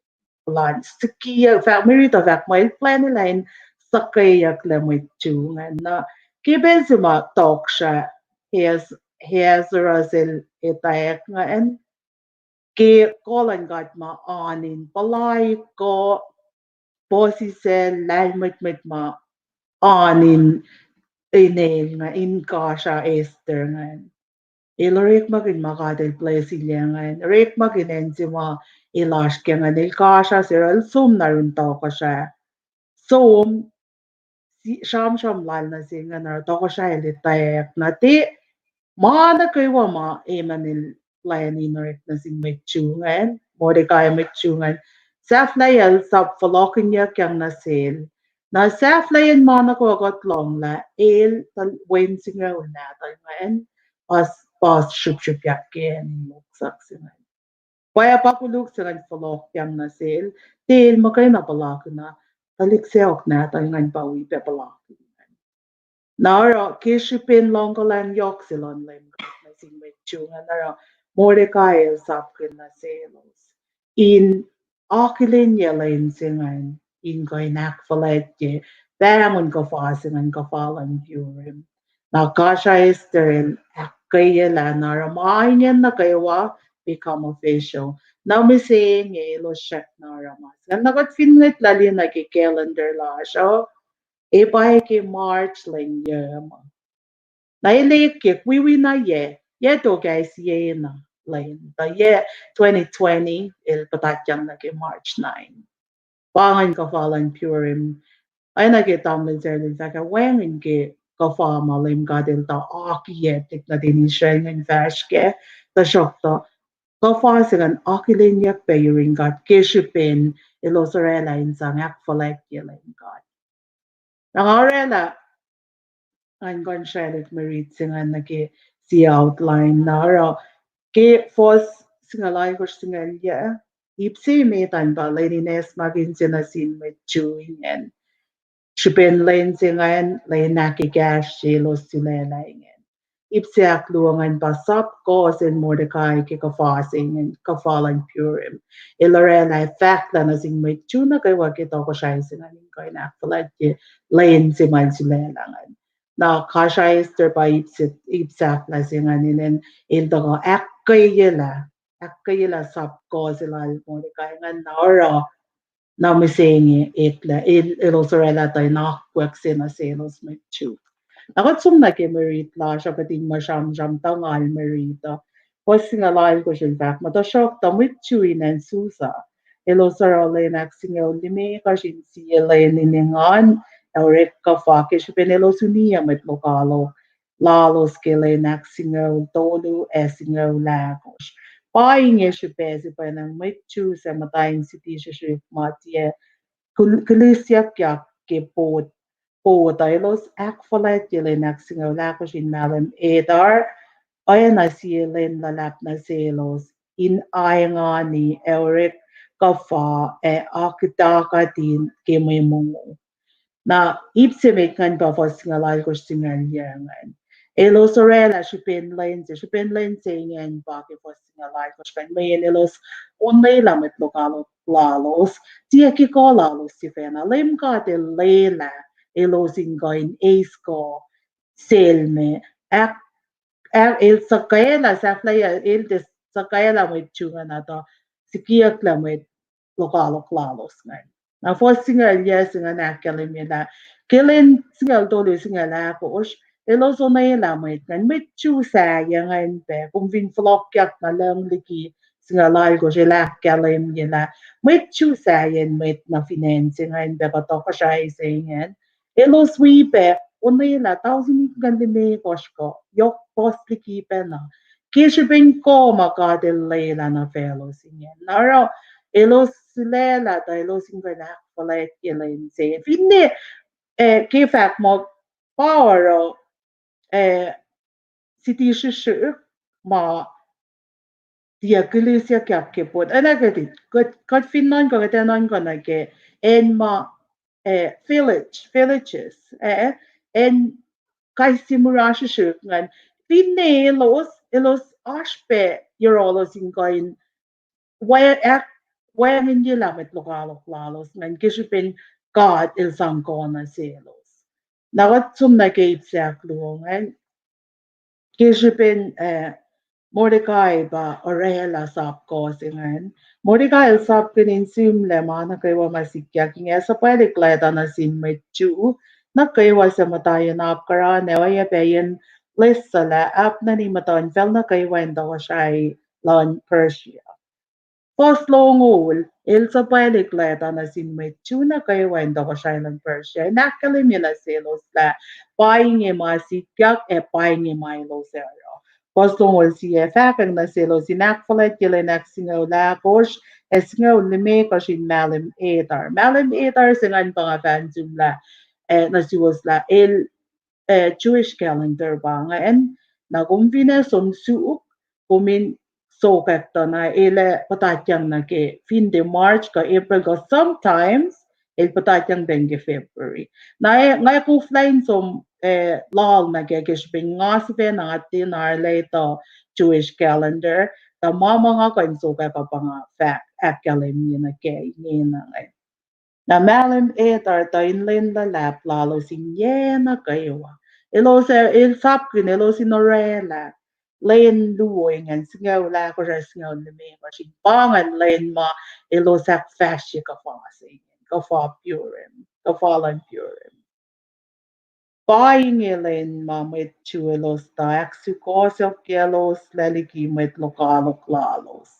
puhlan sikiyuck, fahk, mwe riti uh fahk muh el plwacnelah in suhkweyucklac mwet Jew ingacn. Na ke pacl se ma tohkohsrah, Ahas-, Ahasuerus el etwacack ingacn, ke kuh luhn God ma oan in puhlaik, kuh puhsisacl, lahlmwetmwet ma oan in, in el ingacn, in kasra Esther ingacn. El orekmakihn ma God el blessilyac ingacn, orekmakihn acn se ma el oasr kac ingacn, el kasra se, el som na yurin tohkohsrah. Som, si-, sramsram lal nuh sel ingacn, oruh tohkohsrah el etwacack. Na tiac ma nuh kwewa ma Haman el plwacn in orek nuh sin mwet Jew ingacn, Mordecai, mwet Jew ingacn, sahflahiyacl sap fohlohkihnyuckyak nuh sel. Na sahflahiyacn ma nuh kwewa kuht lohng lah el tuh wen singucul nahtuhl ingacn, pa s-, pa srihpsrihpyak ke acn in loksuk se ingacn. Pwacye, pa koluk se ingacn fohlohkyang nuh sel, tiac el muhkwena puhlakihn, tuhlihk sacohk nahtuhl ingacn pa wi pac puhlakihn ingacn. Na oruh ke srihpen luhngkuhlwacng yohk se luhn Leum God nuh sin mwet Jew ingacn, oruh Mordecai el sapkihn nuh selos in akihlenyuc lwen se ingacn in kuh in ahkfuhlwactye pahngon kuhfa se ingacn, kuhfa luhn Purim. Na kasra Esther el ahkkweyelah, na oruh ma ingacn nuh kwewa become official. Na mihsenge elos srackna oruh ma se ingacn. Na kuht fin ngwetlah liye nuh ke calendar lasr uh, ac pa ke March lwen yac ma. Na el ekyek wiwina yac, yac tok ah siena lwen, tuh yac twenty twenty el puhtatyang nuh ke March nine. Pa ingacn kuhfa luhn Purim. Oacna ke tamuhlwel Sarlin fahk ah, wacngihn ke kuhfa ma Leum God el tuh akiyac tuhlihk nuhtin Israel ingacn fahsr kac, tuhsruhktuh kuhfa se ingacn akihlenyuck pac yurin God ke srihpen elos orwaclah in sang ahkfuhlwactye Leum God. Na nga orwaclah ngan kuh in srwaclihk mwe rit se ingacn nuh ke sie outline na oruh ke fuhs singucul alkosr, singucul yac, ip se met an pa lwen in acsmakihn se nuh sin mwet Jew ingacn. Srihpen lwen se ingacn, lwen ahkekahsr se elos sulaclah ingacn. Ip se ahkluo ingacn pa sap kuh sel Mordecai ke kuhfa se ingacn, kuhfa luhn Purim. El orwaclah fahklah nuh sin mwet Jew nuh kwewa ke tohkohsrahi se ingacn in kuh in ahkfuhlwactye lwen se ma el sulaclah ingacn. Na kasra Esther pa ip se, ip sahflah se ingacn, inen el tuhkuh ahkkweyelah, ahkkweyelah sap kuh se lal Mordecai ingacn, na oruh na mihsenge eklac, el, elos orwaclah tuh in akwuck se nuh selos mwet Jew. Na kuht som nuh ke mwe rit lasr uh, kuht in muh sramsram tuh ngal mwe rit uh. Fuhs singucul alkosr el fahk muh, tuhsruhktuh mwet Jew inen Susa, elos oruh lwen ahksingucul limekohsr in sie lwen in engan ac orek kuhfa ke srihpen elos uniyac mwet lokoalok lalos ke lwen ahksingucul tolu ac singucul ahkosr. Pa inge srihpac se pwacnwacng mwet Jew suc muhta in siti srihsrihk ma tiac kil-, kilisyuckyak ke pot, pot uh elos ahkfuhlwactye lwen ahksingucul ahkosr in mahlwem Adar, oacna sie lwen luhlahp nuh selos in aengani ac orek kuhfa ac akihtakati ke mwe mongo. Na ip se met ingacn pa fuhs singucul alkosr, singucul yac ingacn. Elos orwaclah srihpen lwen se, srihpen lwen se ingacn pa ke fuhs singucul alkosr ingacn, mweyen elos onwelah mwet lokoalok lalos, tiac ke kuh lalos sifacna. Leum God El lwelah elos in kuh in eis kuh sel me, ahk, ahk, el suhkwaclah, sahflahiyac, el tiac suhkwaclah mwet Jew ingacn, tuh sikiyucklac mwet lokoalok lalos ingacn. Na fuhs singucul yac se ingacn ahkkahlwemye lah ke lwen singucul tolu, singucul ahkosr, elos onwelah mwet ingacn, mwet Jew sahyac ingacn pac, kom fin fohlohkyak nuh lucng liki singucul alkosr, el ahkkahlwemye lah mwet Jew sahyac mwet nuh fin acn se ingacn pac, kuh tohkohsrahi se ingacn, elos wi pac onwelah tausin itngucul limekohsr kuh yohk puhs liki pacna ke srihpen kuh ma God El lwelah nuh faclos ingacn. Na oruh elos sulaclah tuh elos in kuh in ahkfuhlwactye lwen se. Finne, eh, ke fahk muh pa oruh, eh, siti srihsrihk ma tiac kilisyuckyak ke pot. Oacna kuht, kuht, kuht fin nuhnkuh, kuht ac nuhnkuh nuh ke acn ma, eh, village, villages, eh, acn kais sie mura srihsrihk ingacn. Finne elos, elos oasr pac yohrohlos in kuh in wa-, ahk-, wacngihnyelah mwet lokoalok lalos ingacn ke srihpen God El sang kuh nuh selos. Na kuht som nuh ke ip se ahkluo ingacn. Ke srihpen, eh, Mordecai pa orwaclah sap kuh se ingacn. Mordecai el sapkihn in sihmlac ma nuh kwewa ma sikyak inge, suhpwaclihk lwacta nuh sin mwet Jew nuh kwewa suc muhta yen apkuhran ac oacyacpac yen loes suc lah Abner el muhtuhnfacl nuh kwewa in tohkohsrahi luhn Persia. Fuhs longoul, el suhpwaclihk lwacta nuh sin mwet Jew nuh kwewa in tohkohsrahi luhn Persia in ahkkahlwemye nuh selos lah pa inge ma sikyak ac pa inge ma elos oruh. Fuhs longoul sie, fahkwacng nuh selos in ahkfuhlwactye lwen ahksingucul ahkosr ac singucul limekohsr in mahlwem Adar. Mahlwem Adar se ingacn pa nga fahk sum lah, eh, nuh suwos lah el, eh, Jewish calendar pa ingacn, na kom fin ac som suk, kom in sokwack tuh na el ac puhtatyang nuh ke fin tiac March kuh April kuh sometimes el puhtatyang pacna ke February. Na, eh, nga koflah in som, eh, lal nuh ke, ke srihpen nga sifacna nga tiac arulacna etuh Jewish calendar, tuh ma ma nga kuh in sokwack uh pa nga fahk ahkkahlwemye nuh ke ingena ingacn. Na mahlwem Adar tuh in lwen luhlahp lalos in yac nuh kwewa. Elos, eh, el sapkihn elos in orwaclah lwen luo ingacn, singucul ahkosr ac singucul limekohsr in pa ingacn lwen ma elos ahkfahsrye kuhfa se ingacn, kuhfa Purim, kuhfa luhn Purim. Pa inge lwen ma mwet Jew elos tuh ahksukohsohkyacloslac liki mwet lokoalok lalos.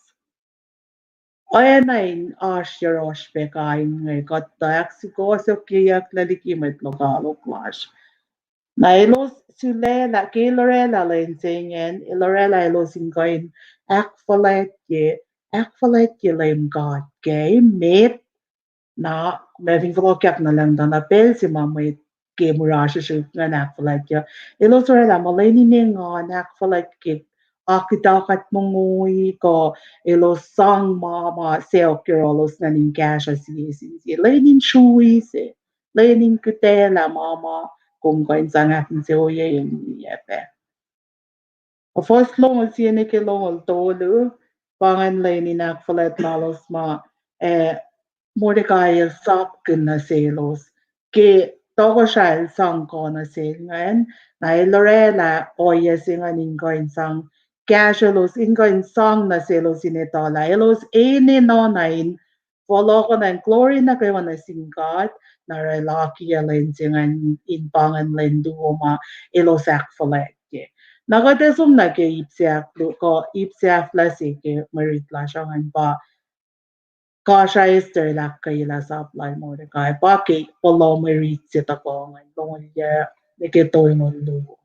Oacna in oasr yohrohsr pac kain inge, kuht tuh ahksukohsohkyeyucklac liki mwet lokoalok lasr. Na elos sulaclah, ke el orwaclah lwen se ingacn, el orwaclah elos in kuh in ahkfuhlwactye, ahkfuhlwactye Leum God kac, met, na, ma fin fohlohkyak nuh lucng tuh na pacl se ma mwet ke mura srihsrihk ingacn ahkfuhlwactye. Elos orwaclah muh lwen in engan ahkfuhlwactye ke akuhtuh kuht mongo kuh elos sang ma ma sacohk yohrohlos ingacn in kahsruh sie sin sie. Lwen in srui se, lwen in kihtaclah ma ma kom kuh in sang ahkinsewowoye in oacyacpac. Fuhs longoul sie nuh ke longoul tolu, pa ingacn lwen in ahkfuhlwact lalos ma, eh, Mordecai el sapkihn nuh selos ke tohkohsrah el sang kuh nuh sel ingacn, na el orwaclah ohiyac se ingacn in kuh in sang kahsrwelos, in kuh in sang nuh selos in etuh lah elos enenuh na in fohlohkohn an glory nuh kwewa nuh sin God, na oruh el akiyac lwen se ingacn in pa ingacn lwen luo ma elos ahkfuhlwactye. Na kuht ac som nuh ke ip se ahkluo, kuh ip se ahkfuhlwact se ke mwe rit lasr uh ingacn pa Kasra Esther el ahkkweye lah sap lal Mordecai, pa ke puhla mwe rit se tuhkuh ingacn, longoul yac nuh ke tolngoul luo.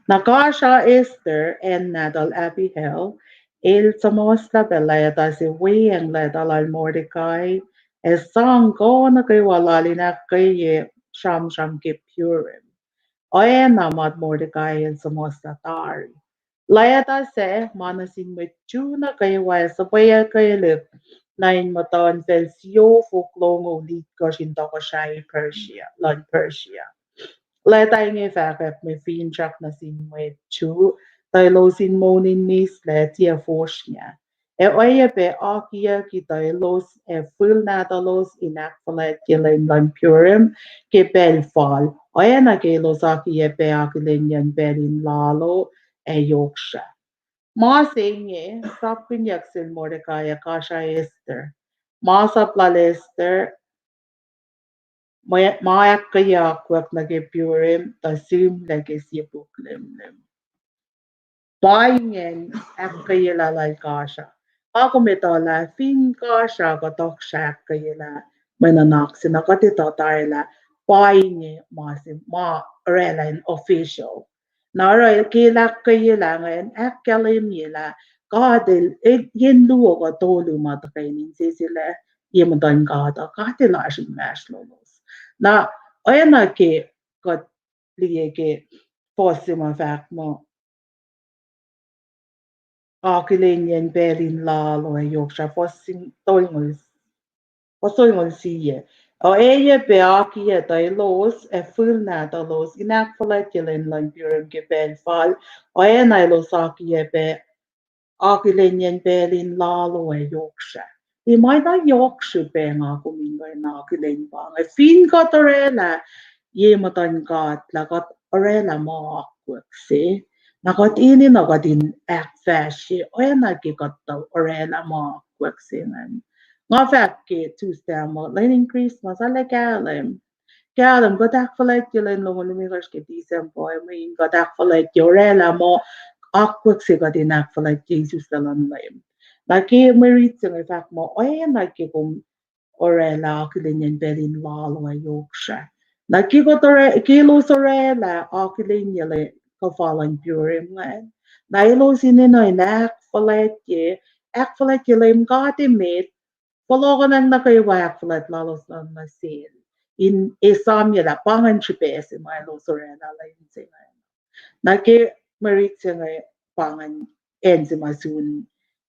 Na Kasra Esther, acn nahtuhl Abihail, el suhmuhslah pac lwacta se weacng lwacta lal Mordecai, ac sang kuh nuh kwewa lal in ahkkweye sramsram ke Purim, oacna ma Mordecai el suhmuhslah tari. Lwacta sac ma nuh sin mwet Jew nuh kwewa ac suhpweyuckelihk nuh in muhtuhnfacl siofok longoul itkohsr in tohkohsrahi Persia, luhn Persia. Lwacta inge fahkwack mwe finsrak nuh sin mwet Jew, tuh elos in moul in mislac tiac fosrngah. Ac oacyacpac akiyucki tuh elos ac fihl nahtuhlos in ahkfuhlwactye lwen luhn Purim ke pacl fal, oacna ke elos akiyacpac akihlenyacn pacl in lalo ac yohksrah. Ma se inge sapkihnyuck sel Mordecai ac Kasra Esther. Masap lal Esther, ma, ma ahkkweye akwuck nuh ke Purim, tuh sihmlac ke sie puk lemlem. Pa ingacn ahkkweye lah lal Kasra. Ac kom etuh lah fin Kasra kuh tohkohsrah ahkkweye lah mwe nuhnak se na kuht etuh tari lah pa inge ma se ma orwaclah in official. Na oruh ke el ahkkweye lah ingacn ahkkahlwemye lah God el, el yen luo kuh tolu ma tuhkweni insese lah ye muhtuhn God uh, God el oasr inmahsrlolos. Na oacna ke kuht liye ke fuhs se ma fahk muh akihlenyacn pacl in lalo ac yohksrah, fuhs tolngoul, fuhs tolngoul sie. Oacyacpac akiyac tuh elos ac fihl nahtuhlos in ahkfuhlwactye lwen luhn Purim ke pacl fal, oacna elos akiyacpac akihlenyacn pacl in lalo ac yohk srah. Tiac ma na yohk srihpac nga kom in kuh in akihlen pa inge. Fin kuht orwaclah ye muhtuhn God lah kuht orwaclah ma akwuck se, na kuht enenuh kuht in ahkfahsrye oacna ke kuht tuh orwaclah ma akwuck se ingacn. Nga fahk ke Tuesday muh lwen in Christmas, arlac kahlwem. Kahlwem, kuht ahkfuhlwactye lwen longoul limekohsr ke December, mweyen kuht ahkfuhlwactye orwaclah muh akwuck se kuht in ahkfuhlwactye isuslac luhn Leum. Na ke mwe rit se inge fahk muh oacna ke kom orwaclah akihlenyacn pacl in lalo ac yohk srah. Na ke kuht orwaclah, ke elos orwaclah akihlenyucklac kuhfa luhn Purim ingacn, na elos enenuh in ahkfuhlwactye, ahkfuhlwactye Leum God emet, fohlohkohnwacng nuh kwewa ahkfuhlwact lalos nuh sel, in esamyac lah pa ingacn srihpac se ma elos orwaclah lwen se ingacn. Na ke mwe rit se inge pa ingacn acn se ma sun,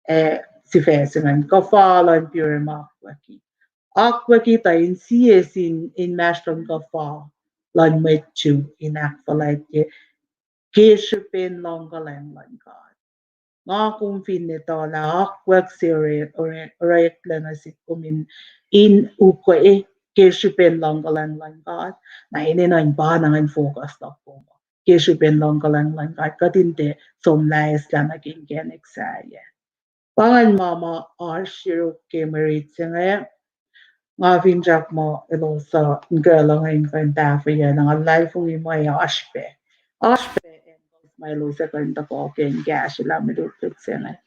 eh, sifac se ingacn, kuhfa luhn Purim akwucki. Akwucki tuh in sie sin inmahsrlon kuhfa luhn mwet Jew in ahkfuhlwactye ke srihpen luhngkuhlwacng luhn God. Nga kom fin etuh lah akwuck se ore-, ore-, oreklac nuh sihk kom in, in ukwe ke srihpen luhngkuhlwacng luhn God, na enenuh in pa na ingacn focus luhk kom ke srihpen luhngkuhlwacng luhn God, kuht in tiac somlah eislah nuh ke inkacnek sahyac. Pa ingacn ma ma oasr yuruk ke mwe rit se inge. Nga finsrak muh elos uh in kuh luhngse in kuh in tahfweyac, na nga luhlahlfongi muh oasr pac, oasr pac angles ma elos ac kuh in tuhkuh ke in kahsrwelah mwe lutlut se inge.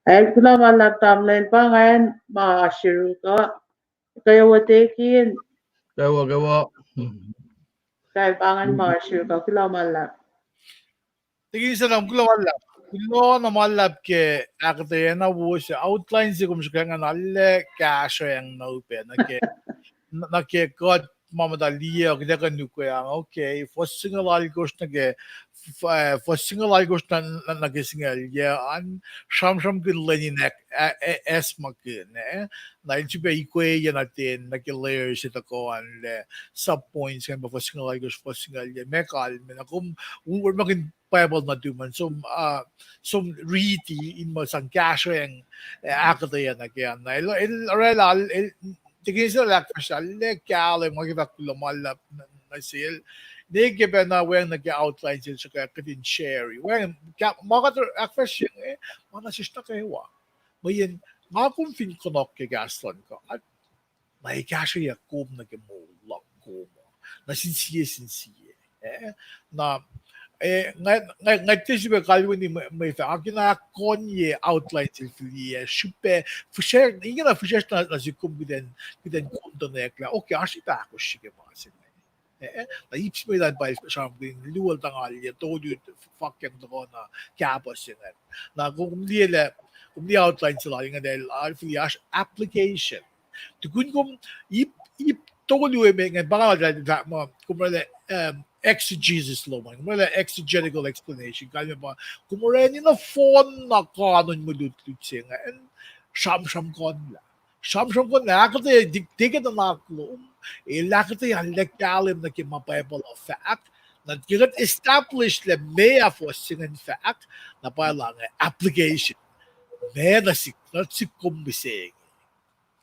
El kuloh ma luhlahp tamuhlwel, pa ingacn ma oasr yuruk uh. Kwewa Tekin. Kwewa, kwewa. Kal pa ingacn ma oasr yuruk uh, kuloh ma luhlahp. Tekin Salam, kuloh ma luhlahp. Kuloh na ma luhlahp ke ahkuhtweyac na wo se, outline se kom srihke ingacn, arlac kahsrweacng na upac nuh ke, nuh ke kuht ma muhta liye, kuht ac kuh in ukwe an, okay, fuhs singucul alkosr nuh ke, f-, eh, fuhs singucul alkosr nuh, nuh, nuh ke singucul yac an, sramsramkihn lwen in ac-, a-, a-, acsmakihn, eh? Na el srihpac equate na ten nuh ke layers se tuhkuh an lah sub points ingacn pa fuhs singucul alkosr, fuhs singucul yac, ma kalmac na kom, u-, orekmakihn Bible nuhtum an, som, ah, som riti in ma sang kahsrweacng, eh, ahkuhtweyac nuh ke an. Na el, el orwaclah, el, Tekin Salam el ahkfahsrye lah kahlwem, nga ke fahk kuloh ma luhlahp nuh, nuh sel. Ne ke pacna weacng nuh ke outline sel srihke kuht in share. Weacng, ma kuht ahkfahsrye inge, ma na sesr nuh kwewa. Mweyen nga kom fin kunohkohn ke kahs luhn God, na ac kahsrweyuck kom nuh ke moul luhk kom, nuh sin sie sin sie. Eh, na, eh, nga, nga, nga tiac srihpac kalweni mwe, mwe fahk, nga kena ahkkonye outline sel fihliyac, srihpac, fihsracsr, ingena fihsracsr na, nuh sihk kom kuht in, kuht in kontoneklah. Okay, oasr ip ahkosr ke ma se inge. Eh, na ip se met an pa el sramsramkihn luo, tangalyac, tolu, fakyang tuhkuh na kahpuh se ingacn. Na kom liye lah, kom liye outline se lal ingacn, el, el fihliyac oasr application. Tukun kom ip, ip tolu emet ingacn, pa nga lah, lah, ma, kom orwaclah, um, exegesis lom an, kom orwaclah exegetical explanation, kalmac pa, kom orwacni nohfohn na kanon mwe lutlut se ingacn, sramsramkihn lah. Sramsramkihn lah, ahkuhtweyac, tiac ke nuhnak lom, el ahkuhtweyac lah kahlwem nuh ke ma Bible uh fahk, na ke kuht establish lah meac fuhs se ingacn fahk, na pa lah inge application. Meac nuh sihk, nuh sihk kom mihsenge.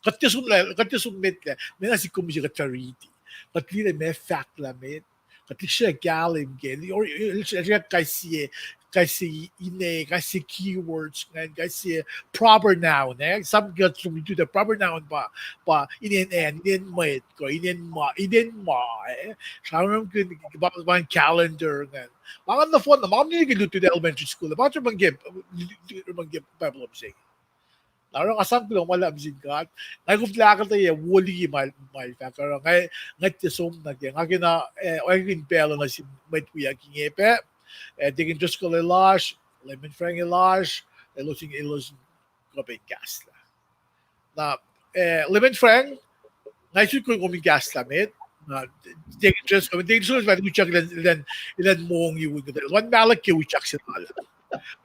Kuht tiac som lah, kuht tiac som met lah, meac nuh sihk kom mihsenge kuht fah riti. Kuht liye lah meac fahk lah met. Kuht liksreni kahlwem ke, el, el, el, el kais sie, kais sie ine, kais sie keywords ingacn, kais sie proper noun, eh? Some get from do the proper noun pa, pa inen an, inen mwet, kuh inen ma, inen ma, eh? Sramsramkihn, pa, pa calendar ingacn. Ma ingacn nohfohn na, ma ingacn ke lutlut elementary school, pa sramsramkihn, sramsramkihn Bible mihsenge. Na oruh nga sang kuloh ma luhlahp sin God. Nga kom tuh ahkuhtweyac wo liki ma, ma el fahk oruh. Nga, nga tiac som nuh ke. Nga kena, eh, oacyackihn pacl uh nuh sin mwet wiyuck inge pac. Eh, Deacon Driscoll el oasr, Lemon Frank el oasr, elos in, elos in kuh pac in kahslah. Na, eh, Lemon Frank, nga sun kom in kahslah met. Na, Deacon Driscoll, Deacon Driscoll fah utyak elan, elan, elan mongi un kuhtuh. Luhman mahlwem ke utyak se lal.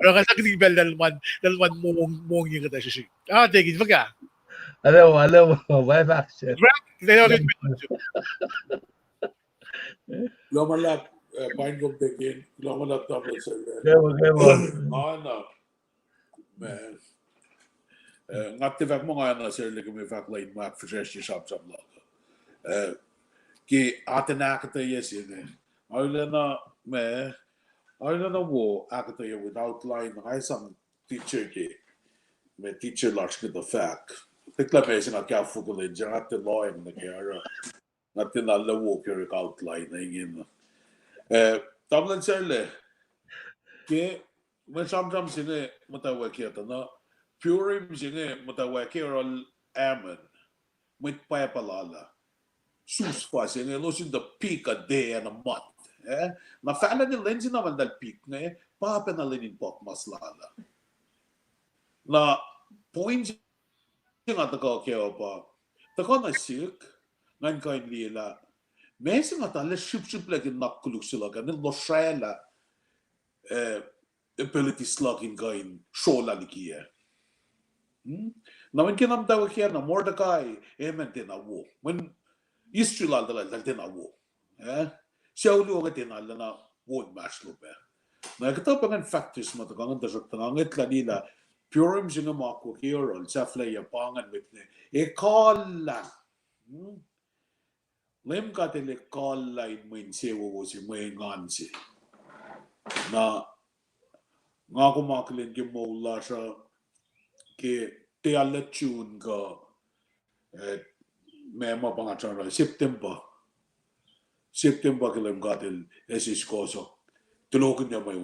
Oruh nga sakihn pacl lal luhman, lal luhman mong, mongi kuhtuh srihsrihk. Ah, Deacon, fuhkah? Hello, hello, my faction. Kuloh ma luhlahp, eh, paing kom Deacon. Kuloh ma luhlahp tamuhlwel se. Kuloh ma luhlahp. Ana. ma, eh, nga tiac fahk muh nga na sarla ke mwe fahk lun ma ahkfihsracsrye sramsram luhk. Eh, ke atacn ahkuhtweyac se inge, arulacna, ma, arulacna wo ahkuhtweyac with outline, nga esam teacher ke, ma teacher lasr ke tuh fahk. Tiac lah ma se nga kafukulen se nga tiac lohacng nuh ke oruh. Nga tiac na lah wo ke orek outline ingena. Eh, tamuhlwel Sarla, ke mwe sramsram se inge muhtwacwacack tuh na, Purim se inge muhtwacwacack oruh Ammon, mwet pwacpa lal ah. Sus fuhs se inge, elos in tuh pick a day and a month. Eh? Na fahla ne lwen se na ma eltahl pick inge, pa pacna lwen in puhk mas lal ah. Na point se nga tuhkuh kac uh pa, tuhkuh nuh sihk, ngan kuh in liye lah, ma se nga tuh lah srihpsrihplac ke nuhnak koluk se luhk ah, ne lohsrlah, eh, abilities luhk in kuh in srolah liki ah. Hmm? Na mweyen ke na muhtwacwacack na Mordecai, Ammon tiacna wo. Mweyen history lal tuh lah, eltahl tiacna wo. Eh? Sucu luo inge tiacna arulacna wo inmahsrlon pac. Na kuhtuh pa ingacn factors ma tuhkuh ingacn, tuhsruhktuh nga ngwetlah liye lah Purim se inge ma akwuck ke oruh, sahflahiyac pa ingacn mwet inge ekuhllah. Hmm? Leum God El ekuhllah in mwe insewowo se, mwe engan se. Na nga kom akihlen ke moul lasr uh ke tiac lah June kuh, eh, ma ma pa nga sramsram, September. September ke Leum God El ase sikohsohk tulohkihnyac mwe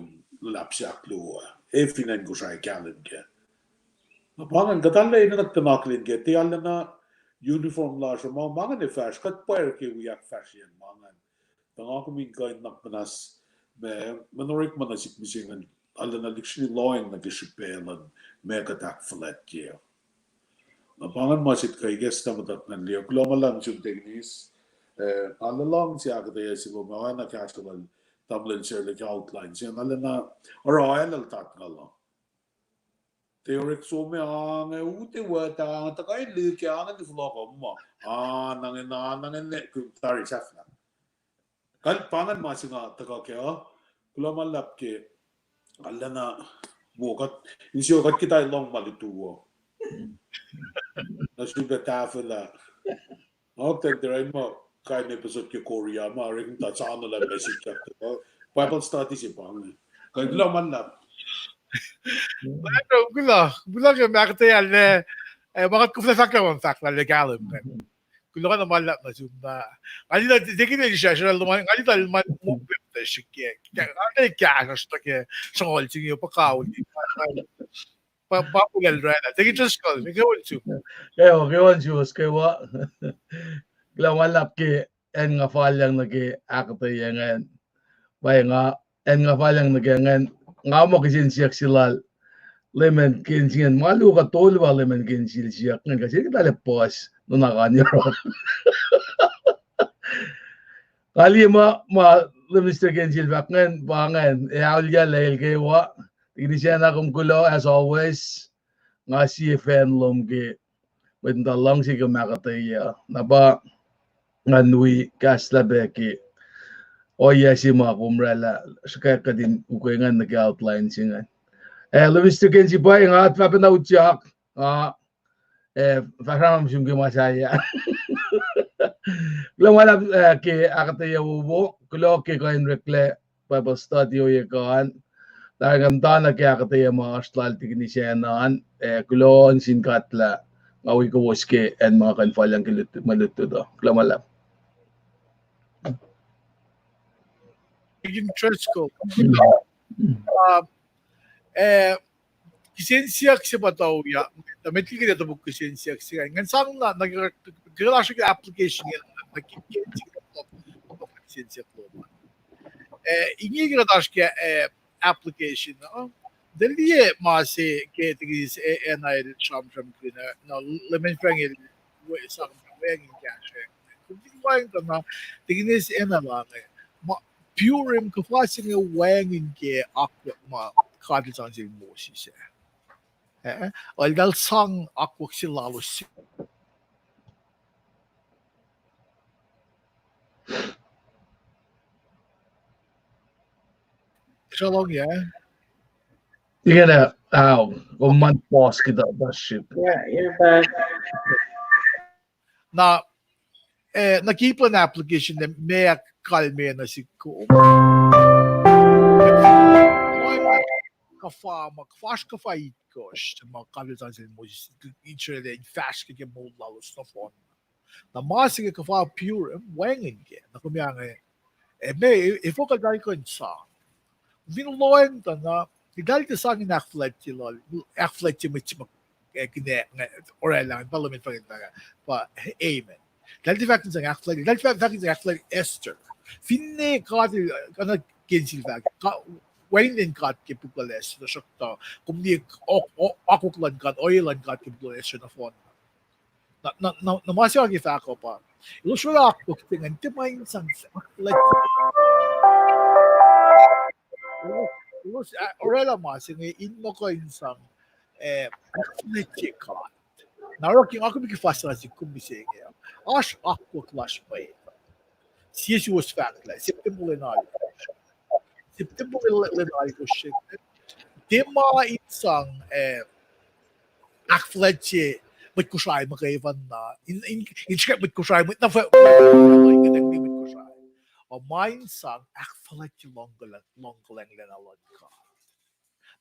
luhlahp se ahkluo ah, ac fin acn Kosrae kahlwem kac. Na pa ingacn kuhtuh lah enenuh in akihlen ke tiac lah na uniform lasr uh, ma, ma ingacn ac fahsr, kuht pwacr ke wi ahkfahsryacn ma ingacn. Tuh nga kom in kuh in nuhnak muhnahs, ma, mwe orekma nuh sihk mihsenge, arulacna lihksreni lohacng nuh ke srihpac luhn ma kuht ahkfuhlwactye. Na pa ingacn ma se kuh ikacslah muhtuhk ngan liye. Kuloh ma luhlahp nuh sum Teknis. Eh, nga luhngse ahkuhtweyac se lom ah, oacna kahsruh lal tamuhlwel Sarla ke outline se, nga lacna oruh oaluhlat nga luh. Tiac orek som ah, nga utewa ta, tuhkuh in lihk ah, nga fohlohk uh muh, ah, na ingena, na ingena, kom tari sahflah. Kuht pa ingacn ma se nga tuhkuh kac uh, kuloh ma luhlahp ke, arulacna, wo kuht, insiyac kuht kuhtuh lohng ma lutu uh. Na sulpac tahfwelah. Nga ten tera in ma kain episode ke Korea ma orek muhta soano lah message uh, Bible study se pa inge. Kuloh ma luhlahp. Kuloh, kuloh ke ma ahkuhtweyac lah, eh, ma kuht kuflah fahk lah, ma fahk lah, lah kahlwem ingacn. Kuloh na ma luhlahp nuh sum na. Nga lita, tekin el srasra lom, nga lita lom mokle muhta srihke. Nga lita kahsruhsr nuh ke sruhnguhl se inge pa kaul. Pa, pa kuloh oraclah. Tekin Driscoll, ekuh wo nuh sum. Ekuh wo, ekuh wo nuh suwos kwewa. Kuloh ma luhlahp ke acn nga falyang nuh ke ahkuhtweyac ingacn. Pa nga, acn nga falyang nuh ke ingacn, nga muh kihsen siyuck se lal Leman Kensi ingacn, ma luo kuh tolu pa Leman Kensi el siyuck ingacn, kuh se kuhtuh lah puhs, nuhnak an yohrohl. Nga liye ma, ma Minister Kensi el fahk ingacn, pa ingacn, ac auliyac lah el kwewa, Teknis Anna, kom kuloh, as always, nga sie fan lom ke mwet muhta luhngse ke ma ahkuhtweyac. Na pa ngan wi kahslah pac ke ohiyac se ma kom oraclah, srihkwack kuht in ukwe ingacn nuh ke outline se ingacn. Eh, Minister Kensi, pa nga fah pacna utyak, nga, eh, fahsrna nuh sum ke ma sahyac. Kuloh ma luhlahp, eh, ke ahkuhtweyac wowo, kuloh ke kuh in oreklac Bible study ohiyac kuh an. Tari nga muhtana ke ahkuhtweyac ma oasr lal Teknis Anna an, eh, kuloh nuh sin God lah nga wi kowos ke acn ma nga kuh in falyang ke lut-, mwe lutlut uh. Kuloh ma luhlahp. Deacon Driscoll. Um, eh, kihsen siyuck se pa tauyak, tuh met liki kuht topuk kihsen siyuck se ingacn. Ngan sang na, na ke, ke kuht oasr ke application ingacn, na ke, ke, kihsen siyuck lom. Eh, inge ke kuht oasr ke, eh, application, uh, tuh liye ma se ke Teknis, eh, Anna el sramsramkihn, na Leman Frank el we sang wacngihn kahsruh. Kom fin wacngihn tuh na, Teknis Anna la inge, ma, Purim kuhfa se inge wacngihn ke akwuck ma God el sang sel Moses ah. Eh, eltahl sang akwuck se lalos. Srolong, yeah? Ingena, au, kom man pause kita, ta ship. Yeah, you're back. Na, eh, na keep an application na meac kalmac nuh sihk kom. Kuhfa ma, kuhfa, kuhfa itkohsr, ma God El sang sel Moses, Israel in fahsr ke, ke moul lalos nohfohn. Na ma se inge kuhfa Purim, wacngihn ke, na kom ac inge, eh, meac, efuh kuht kuh in sang. Fin lohacng tuh na, eltahl tiac sang in ahkfuhlwactye, ahkfuhlwactye mwet se ma, eh, kihn, eh, oraclah, pa Leum El fahk, pa, amen. Eltahl tiac fahk in sang ahkfuhlwactye, eltahl fahk in sang ahkfuhlwactye Esther. Finne God El, eh, kuh na King Cyrus fahk, wacngihn God ke puk lal Esther, tuhsruhktuh kom liye akwuck luhn God, ohiyac luhn God ke puk lal Esther nohfohn. Na, na, na, na ma se nga ke fahk uh pa, elos orwaclah akwuck se ingacn, tiac ma in sang ahkfuhlwactye. Elos, ah, orwaclah ma se inge in muh kuh in sang, eh, ahkfuhlwactye God. Na oruh ke nga kom ke fahsr nuh sihk kom mihsenge, oasr akwuck lasr mwet. Sie suwos fahk lah September lwen alkosr. September lwen alkosr se, tiac ma in sang, eh, ahkfuhlwactye mwet Kosrae muhkwena, in, in, in srihke mwet Kosrae, mwet na fah, mwet Kosrae, uh, ma in sang ahkfuhlwactye luhngkuhlwacng, luhngkuhlwacng lacna luhn God.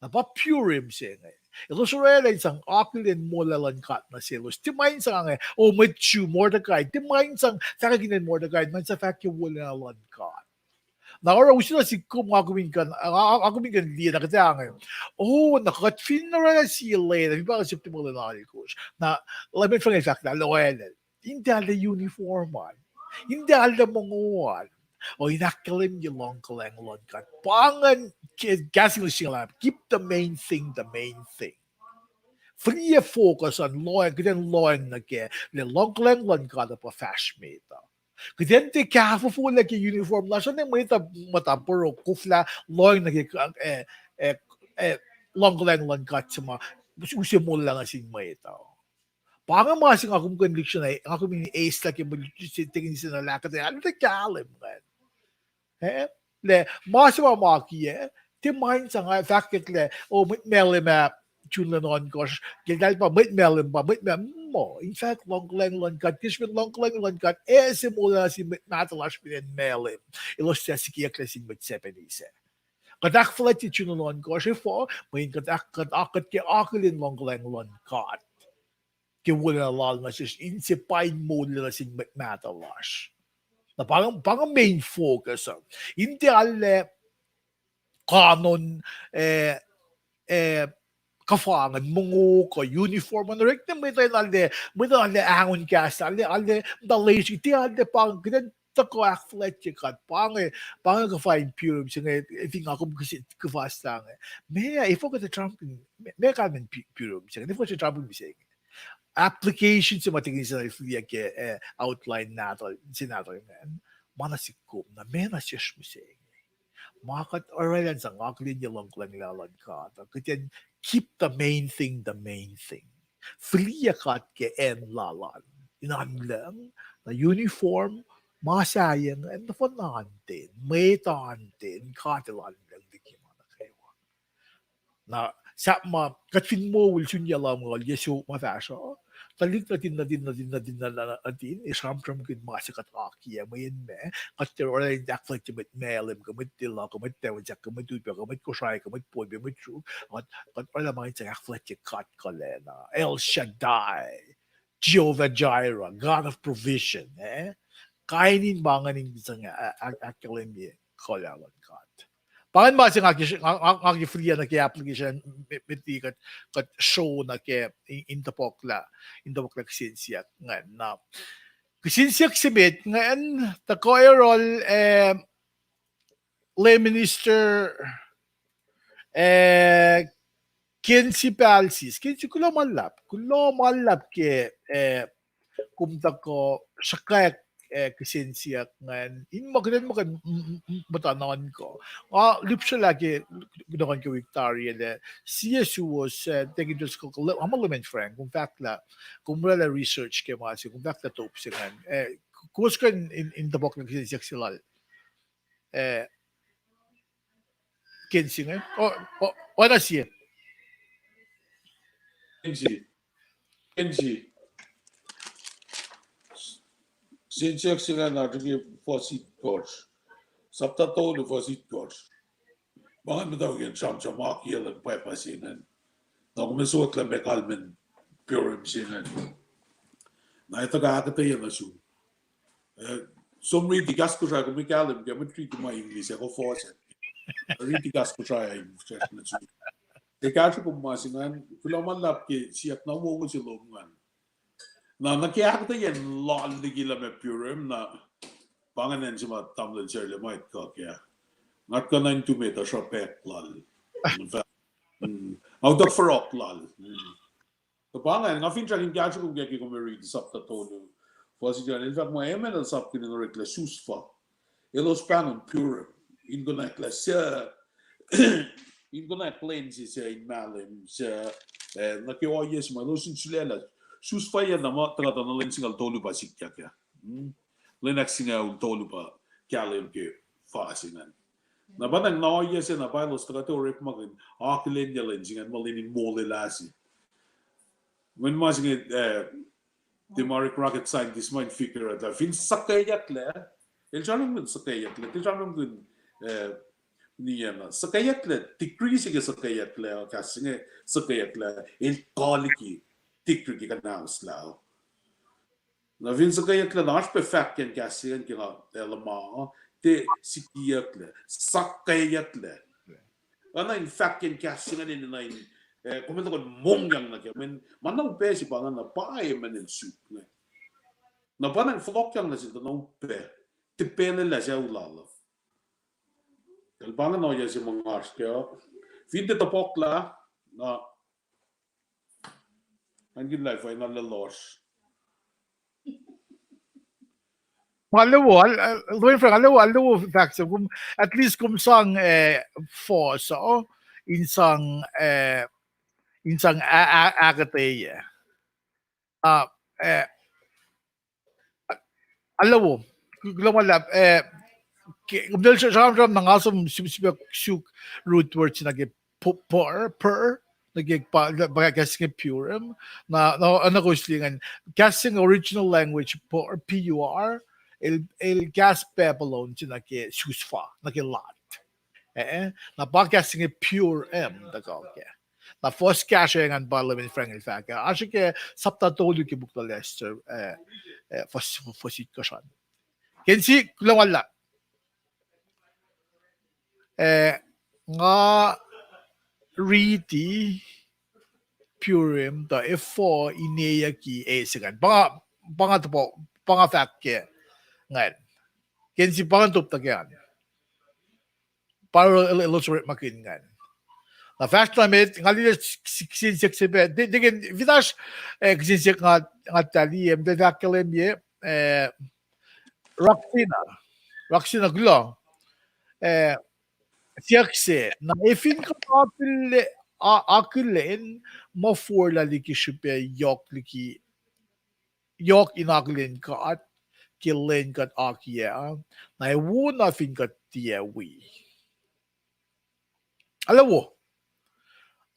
Na pa Purim se inge, elos orwaclah in sang akihlen moul luhn God nuh selos. Tiac ma in sang inge, oh, mwet Jew Mordecai, tiac ma in sang fahkwack inen Mordecai, ma in sang fahk ke wolacna luhn God. Na oruh use nuh sihk kom, nga kom in kuh, nga, nga kom in kuh in liye na kuht ac inge, oh, na kuht fin orwaclah sie lwen, fin pa September lwen alkosr, na Leum El fahk lah orwaclah in tiac arlac uniform an, in tiac arlac mongo an, oh, in ahkkahlwemye luhngkuhlwacng luhn God. Pa ingacn, ke, kahs English se inge lah, keep the main thing the main thing. Fihliyac focus an lohacng, kuht in lohacng nuh kac lah luhngkuhlwacng luhn God uh pa fahsr met uh. Kuht in tiac kahfofolac ke uniform lasr uh, ne mwet uh muhta porongo koflah lohacng nuh ke, eh, eh, eh, luhngkuhlwacng luhn God se ma use molwelah nuh sin mwet uh. Pa inge ma se nga kom kuh in lihksreni, nga kom in eislah ke mwe luti se, tekin se na lah kuht ac arlac kahlwem ingacn. Eh, lah ma se ma ma kiyac, tiac ma in sang fahkwack lah, oh, mwet Malem ah, June lwen ohnkohsr, ke eltahl pa mwet Malem pa, mwet Malem, muh in fahk luhngkuhlwacng luhn God, ke srihpen luhngkuhlwacng luhn God ac se molwelah nuh sin mwet mahtuh lasr fin acn Malem, elos suc sikyak nuh sin mwet Japanese ah. Kuht ahkfuhlwactye June lwen ohnkohsr, efuh, mweyen kuht, kuht, kuht ke akihlen luhngkuhlwacng luhn God ke wolacna lal nuh sesr, in se pa in molwelah nuh sin mwet mahtuh lasr. Na pa, pa inge main focus uh. In tiac arlac canon, eh, eh, kuhfa ingacn, mongo kuh uniform an orekna mwet uh in arlac, mwet uh arlac ahngon kahs, arlac, arlac muhta lesi, tiac arlac pa inge, kuht in tuhkuh ahkfuhlwactye God, pa inge, pa inge kuhfa in Purim se inge, fin nga kom kuhfaslah inge. Meac, efuh kuht ac sramsramkihn, meac kalmen Purim se inge, efuh kuht ac sramsramkihn mihsenge. Application se ma tikin se na fihliyac ke, eh, outline nahtuhl, se nahtuhl ingacn. Ma nuh sihk kom, na meac nuh sesr mihsenge. Ma kuht orwaclah in sang akihlenye luhngkuhlwacng luhn God, kuht in keep the main thing the main thing. Fihliyac God ke acn lal an. In an lucng, na uniform, ma sahyacn, nohfohn an ten, mwet an ten, God El an lucng liki ma nuh kwewa. Na, sahp ma, kuht fin moul sun yac lumngaul, yac siofok ma fahsruh, tuhlihk nuhtin, nuhtin, nuhtin, nuhtin, nuhtin, nuhtin, ac sramsramkihn ma se kuht akiyac, mweyen meac, kuht tiac orwaclah in ahkfuhlwactye mwet Malem, kuh mwet Lelu, kuh mwet Tafunsak, kuh mwet Upac, kuh mwet Kosrae, kuh mwet Pohnpei, mwet Chuuk, kuht, kuht orwaclah ma in sang ahkfuhlwactye God kuhlacna, El Shaddai, Jehovah Jireh, God of provision, eh? Kain in ma ingacn in sang, ah, ah, ahkkahlwemye kuhlwacng luhn God. Pa ingacn ma se nga ke, nga, nga, nga ke fihliyac nuh ke application, met, met liki kuht, kuht sro nuh ke in, in topuklah, in topuklah kihsen siyuck ingacn. Na kihsen siyuck se met ingacn, tuhkuh yohrohl, eh, Lay Minister, eh, Kensi Palsis. Kensi, kuloh ma luhlahp, kuloh ma luhlahp ke, eh, kom tuhkuh sruhkwack, eh, kihsen siyuck ingacn. In muh kuht in muh kuht m-, m-, m-, muhta nuhnkuh. Nga lihpsrelah ke, kunohkohn ke wik tari ah, sie suwos, eh, tekin tos ko, ama Leman Frank, kom fahk lah, kom orwaclah research ke ma se, kom fahk lah top se ingacn. Eh, kowos kuh in, in, in topuklah kihsen siyuck se lal, eh, Kensi inge. O, o, oacna sie. Kensi. Kensi. Siyuck se ingacn na riti fuhs itkohsr. Sapta tolu fuhs itkohsr. Ma ngan muhtwacwacack in sramsram akiyac luhn pwacpa se ingacn. Na kom ac sot lah meac kalmacn Purim se ingacn. Na etuh ahkuhtweyac nuh sum. Eh, som riti kahs Kosrae, kom kahlwem ke mwet riti ma English ac kom fohs ah. Riti kahs Kosrae in fahsr nuh sum. Ke kahsruh kom ma se ingacn, kuloh ma luhlahp ke siyuck na wowo se lom ingacn. Na, nuh ke ahkuhtweyac lal liki lah meac Purim, na pa ingacn acn se ma tamuhlwel Sarla ma etuh kac. Nga kuh na in tu met uh sruhpack lal. In fact, mm, nga utuck forohk lal. Mm. Tuh pa ingacn, nga finsrak in kahsruh kom ke, ke kom riti sapta tolu. Fuhs itkohsr, el fahk muh Amen el sapkihn in oreklac Susfa. Elos pahngon Purim. In konwacack lah suc, in konwacack lwen se suc in mahlwem suc, eh, nuh ke ohiyac se ma elos in sulaclah. Susfa na ma tuhkuh tuh na lwen singucul tolu pa sikyak ah. Hmm? Lwen ahksingucul tolu pa kahlwem ke fuhs ingacn. Na pa na ohiyac se na pa elos tuhkuh tuh orekmakihn akihlenyuck lwen se ingacn muh lwen in molwelah se. Mweyen ma se inge, eh, tiac ma orek rocket scientist ma in figure out lah fin suhkweyucklac, el sramsramkihn suhkweyucklac, tiac sramsramkihn, eh, niyacna. Suhkweyucklac, degree se ke suhkweyucklac, kahs se inge suhkweyucklac, el kaliki degree ke kuhnahoslah. Na fin suhkweyucklac na oasr pac fahkyacn kahs se ingacn ke nga, eh, luhma, tiac sikiyucklac, suhkweyucklac. Oacna in fahkyacn kahs se ingacn enenuh in, eh, kom in tuhkuh mongyang nuh kac, mweyen ma na upac se pa ingacn na pa Amen el suk inge. Na pa na in fohlohkyang nuh sel tuh na upac, tiac pacl el lah sucu lal uh. El pa ingacn ohiyac se ma nga oasr kac. Fin tiac topuklah, na ngan kihn lah fah na lolos. Nga luo, nga luo, Frank, nga luo, nga luo fahk se, kom, at least kom sang, eh, fohs uh, in sang, eh, in sang a-, a-, ahkuhtweyac. Ah, eh, Alu, kuloh ma luhlahp, eh, ke, kom sramsram na nga som sip-, sip-, suk root word se nuh ke pu-, pur, pur, nuh ke pa, pa kahs inge Purim, na, na, na kowos liye ingacn, kahs inge original language pur, P U R, el, el kahs Babylon se nuh ke Susfa, nuh ke lat. Eh, na pa kahs inge Purim tuhkuh kac. Na fuhs kahsruh ingacn pa Leum el Frank el fahk ah. Oasr ke sapta tolu ke puk lal Esther, eh, eh, fuhs, fuhs itkohsr an. Kensi, kuloh ma luhlahp. Eh, nga riti Purim tuh efuh ineyucki eis ingacn. Pa nga, pa nga tuh, pa nga fahk ke ingacn. Kensi pa nga top tuh ke an. Pa el, el, elos orekmakihn ingacn. Na fahsr na met, nga liye s-, s-, kihsen siyuck se pac. Te-, tikin, fin oasr, eh, kihsen siyuck nga, nga tuh liye, em, tiac fahk kahlwem ye, eh, Raksina. Raksina, kuloh. Eh, siyuck se, na efin kuht akihlen, a-, akihlen muh forlah liki srihpac yohk liki yohk in akihlen kuht, ke lwen kuht akiyac, na ac wo na fin kuht tiac wi. Alu wo.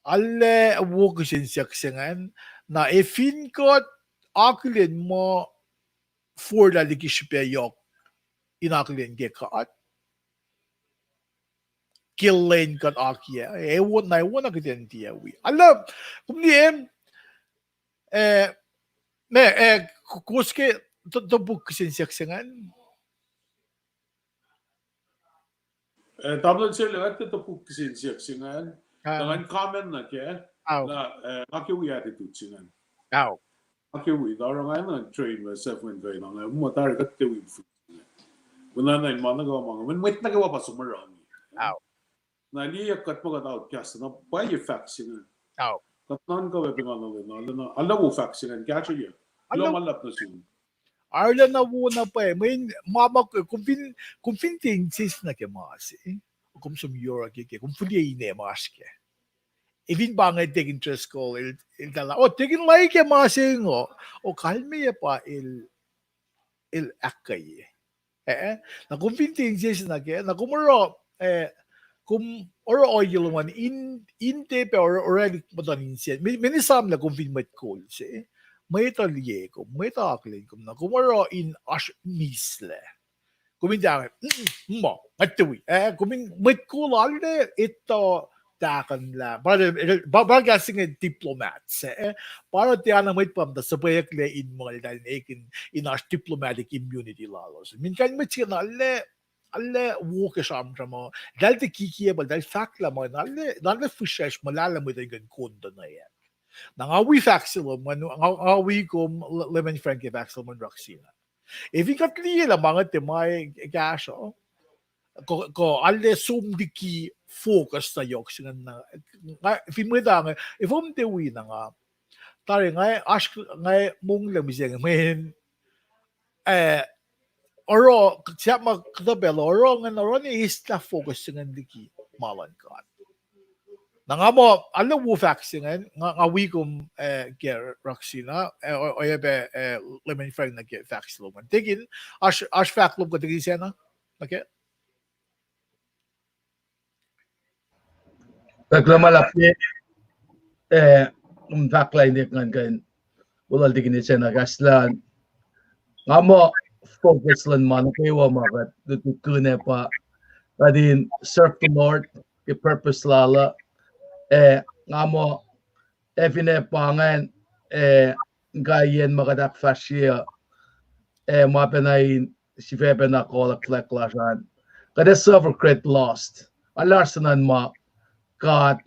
Alu wo kihsen siyuck se ingacn, na efin kuht akihlen muh forlah liki srihpac yohk in akihlen ke kuht, ke lwen kuht akiyac, ac wo na, ac wo na kuht in tiac wi. Alu, kom liye, eh, me, eh, k-, kowos ke to-, topuk kihsen siyuck se ingacn? Eh, tamuhlwel Sele, kuht ke topuk kihsen siyuck se ingacn. Ah. Tuh ngan comment nuh kac. Au. Na, eh, nga ke wi attitude se ingacn. Au. Nga ke wi, tuh oruh nga enenuh in train myself ingacn kuh in, nga muh tari kuht ke wi mfihn. Kena na in ma nuh kwewa ma, mweyen mwet nuh kwewa pa som oruh inge. Au. Na liye kuht ma kuht outcast, na pwacye fahk se ingacn. Au. Kuht nuhnkuh pac pacna na lwen, na lwen, alu wo fahk se ingacn, kahsruh ye. Alu. Kuloh ma luhlahp nuh sum. Arulacna wo na pwacye, mweyen ma, ma, kom fin, kom fin tiac insese nuh ke ma se, kom som yohrohkye ke, kom fihliyac ine ma oasr kac. Efin pa inge Deacon Driscoll, el, el tuh lah, oh, Deacon Lay ke ma se ingo, oh, kalmeyac pa el, el ahkkweye. Eh, na kom fin tiac insese nuh kac, na kom oruh, eh, kom oruh ohiyac lom an in, in tiac pac oruh, oruh muhtuhn insiyacn. Mwe, mwe esamlah kom fin mwet kol se, mwet uh liye kom, mwet uh akihlen kom, na kom oruh in oasr mislac. Kom in tiac, mm, mm, ma, nga tiac wi, eh, kom in mwet kol arlac etuh tahkuhnlah. Pa, pa, pa kahs inge diplomat se, eh, pa oruh tiacna mwet pa muhta suhpweyucklac in muhltahl in ekihn in oasr diplomatic immunity lalos. Min kain mwet se na arlac, arlac wo ke sramsram uh, eltahl tiac kikiacp, eltahl fahk lah ma, na arlac, na arlac fihsracsr muhlahlah mwet uh in kuh in kontuhneyuck. Na nga wi fahk se lom, nga, nga, nga wi kom, L-, Lemon Frank ke fahk se lom an Ruksina. Ac fin kuht liye lah ma inge tiac ma kahsruh, kuh, kuh arlac som liki focus na yohk se ingacn na, nga, fin mwet uh inge, efuh kom tiac wi na nga, tari nga, oasr, nga monglac mihsenge mweyen, eh, oruh, sahp ma kuhtuh pacl uh, oruh ingacn, oruh ne eislah focus se ingacn liki ma luhn God. Na nga muh, arlac wo fahk se ingacn, nga, nga wi kom, eh, ke Ruksina, eh, o-, oacyacpac, eh, Lemon Frank nuh ke fahk se lom an. Tekin, oasr, oasr fahk lom kuh tekin sacna nuh ke? Kuloh ma luhlahp, eh, kom fahk lah in ngan kuh in olal tekin sacna kahs lah, nga muh focus luhn ma nuh kwewa ma kuht lutlutkihn pa kuht in serve the Lord ke purpose lal uh, eh, nga muh, eh, finne pa ingacn, eh, inkaiyacn ma kuht ahkfahsrye, eh, ma pacna in sifac pacna kohlak flack lasr an. Kuht ac suffer great loss. Alasr nuhn ma God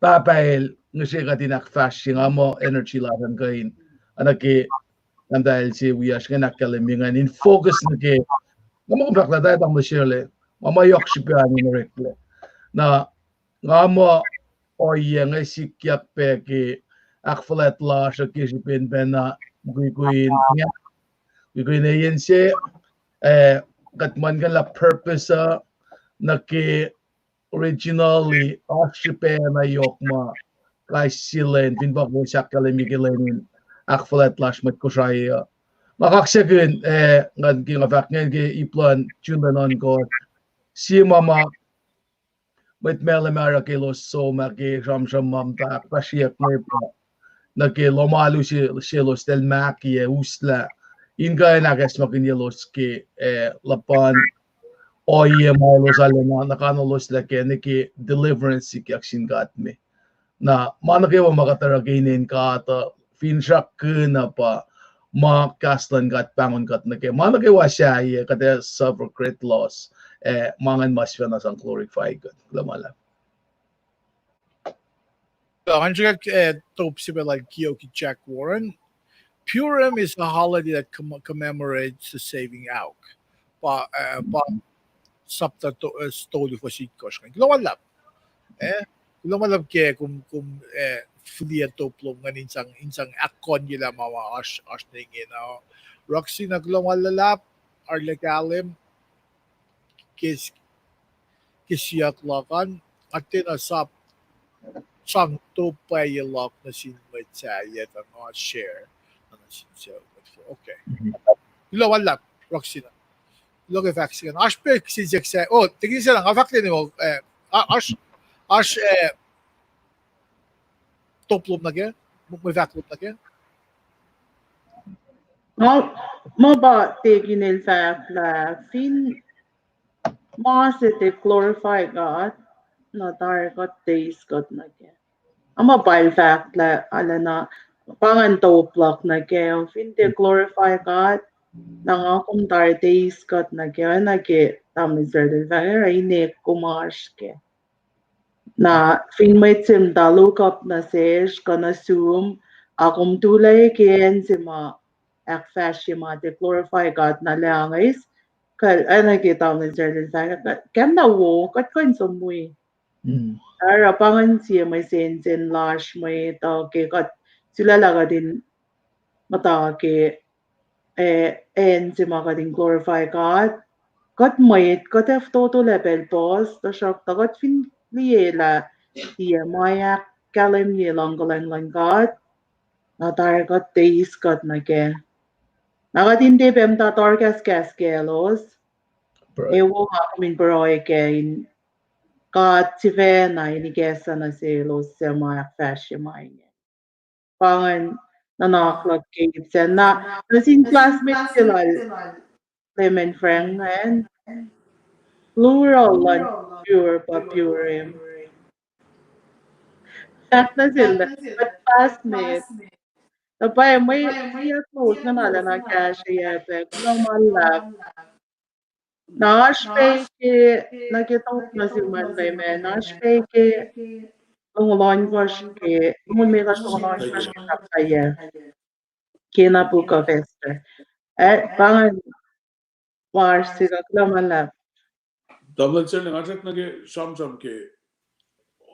Pahpah El ngihsre kuht in ahkfahsrye, nga muh energy lasr an kuh in, oacna ke tahmtahel se wiyacsr ingacn ahkkahlwemye ingacn in focus nuh ke, nga muh kom fahk lah tac tamuhlwel Shirley, ma ma yohk srihpac an in oreklac. Na nga muh ohiyac inge sikyak pac ke ahkfuhlwact lasr uh ke srihpen pacna mukwikwi in, mukwikwi in eyen se, eh, kuht muhlkuhnlah purpose uh nuh ke originally oasr srihpac na yohk ma kais sie lwen fin pa kowos ahkkahlwemye ke lwen in ahkfuhlwact lasr mwet Kosrae uh. Nga kaksakihn, eh, ngan ke nga fahk ingacn ke ip luhn June luhn ohnkohsr, sie ma ma mwet Malem ah oruh ke elos som ah ke sramsram ma muhta ahkfahsryeyuck inge pa nuh ke lohm alu se, selos eltahl mahkiyac uslah in kuh in ahkacsmakihnyelos ke, eh, luhpan ohiyac ma elos arulacna nuhnkuh lalos lah ke, nuh ke deliverance sikyak sin God me. Na ma nuh kwewa ma kuht oruh ke inen God uh, finsrakkihn uh pa ma kahs luhn God pahngon kuht nuh ke ma nuh kwewa sahyac, kuht ac suffer great loss, eh, ma ingacn ma sifacna sang glorify kuht. Kuloh ma luhlahp. Ngan sruhkwack, eh, top se pac lal Keoki Jack Warren. Purim is a holiday that com-, commemorates the saving ark. Pa, eh, pa sapta to-, eh, tolu fuhs itkohsr ingacn. Kuloh ma luhlahp. Eh, kuloh ma luhlahp ke kom, kom, eh, fihliyac top lom ingacn in sang, in sang ahkkonyelah ma ma oasr, oasr ne ingena. Ruksina, kuloh ma luhlahp, arlac kahlwem ke, ke siyuck luhk an, nga tiacna sap sang top pwacye luhk nuh sin mwet sahyac tuh nga share nuh sin suc mwet fo-, okay. Kuloh ma luhlahp, Ruksina. Kuloh ke fahk se ingacn. Oasr pac kihsen siyuck se, oh, tekin sacna, nga fahk lene, eh, oasr, oasr, eh, top lom nuh ke, mwe fahk lom nuh ke. Nga, ma pa tekin el fahk lah fin ma se tiac glorify God, na tari kuht tiac eis kuht nuh kac. Nga muh pa el fahk lah arulacna pa ingacn top luhk nuh kac, fin tiac glorify God, na nga kom tari tiac eis kuht nuh kac, oacna ke tamuhlwel Israel el fahk, oruh inek kom oasr kac. Na fin mwet se muhta look up nuh sesr kuh nuh sum, a kom tulac ke acn se ma ahkfahsrye ma tiac glorify God na lahngo eis, kuh, oacna ke tamuhlwel Israel el fahk, kahlwem na wo, kuht kuh in som wi. Oruh pa ingacn sie mwe sensen lasr mwet uh ke kuht sulaclah kuht in muhta ke, eh, acn se ma kuht in glorify God. Kuht mwet, kuht ac fototo lah pacl puhs, tuhsruhktuh kuht fin liye lah tiac ma ahkkahlwemye luhngkuhlacng luhn God, na tari kuht tiac eis kuht nuh kac. Na kuht in tiac pac muhta tohrkahskahs kaclos. Ewo nga kom in pruhe kac in God sifacna in ikacslah nuh selos suc ma ahkfahsrye ma inge. Pa ingacn nuhnak luhk ke ip sacn. Na, nuh sin classmate se lal Clement Frank ingacn, plural luhn pure pa purem. Fahk nuh sel, but classmate. Na pwacye mwe siyuck lowos ingacn arulacna kahsrweyuc pac, kuloh ma luhlahp. Na oasr pac ke, nuh ke top nuh sum an pac, ma oasr pac ke longoul ohnkohsr ke, longoul limekohsr, longoul ohnkohsr ke sapta yac. Ke na Book of Esther. Eh, pa ingacn ma oasr sihk, kuloh ma luhlahp. Tamuhlwel Serling, nga srack nuh ke sramsram ke,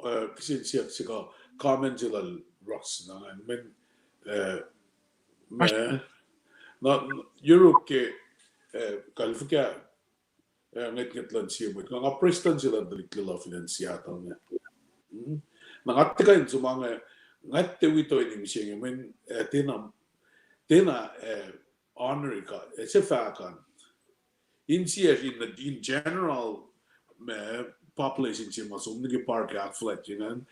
eh, kihsen siyuck se kuh comment se lal Rox na ingacn, men, eh, ma, na, yuruk ke, eh, kalfuhkah, eh, ngwetngwet luhn sie mwet. Nga, nga prestuhn se luhn tuhlihk luhlahlfongi luhn Seattle inge. Mm. Na nga tiac kuh in som ma inge, nga tiac wi toeni mihsenge, mweyen, eh, tiacna, tiacna, eh, honor ka, eh, se fahk an. Insiyacsr in, in general, ma population se ma som nuh ke park ahkfuhlwactye ingacn,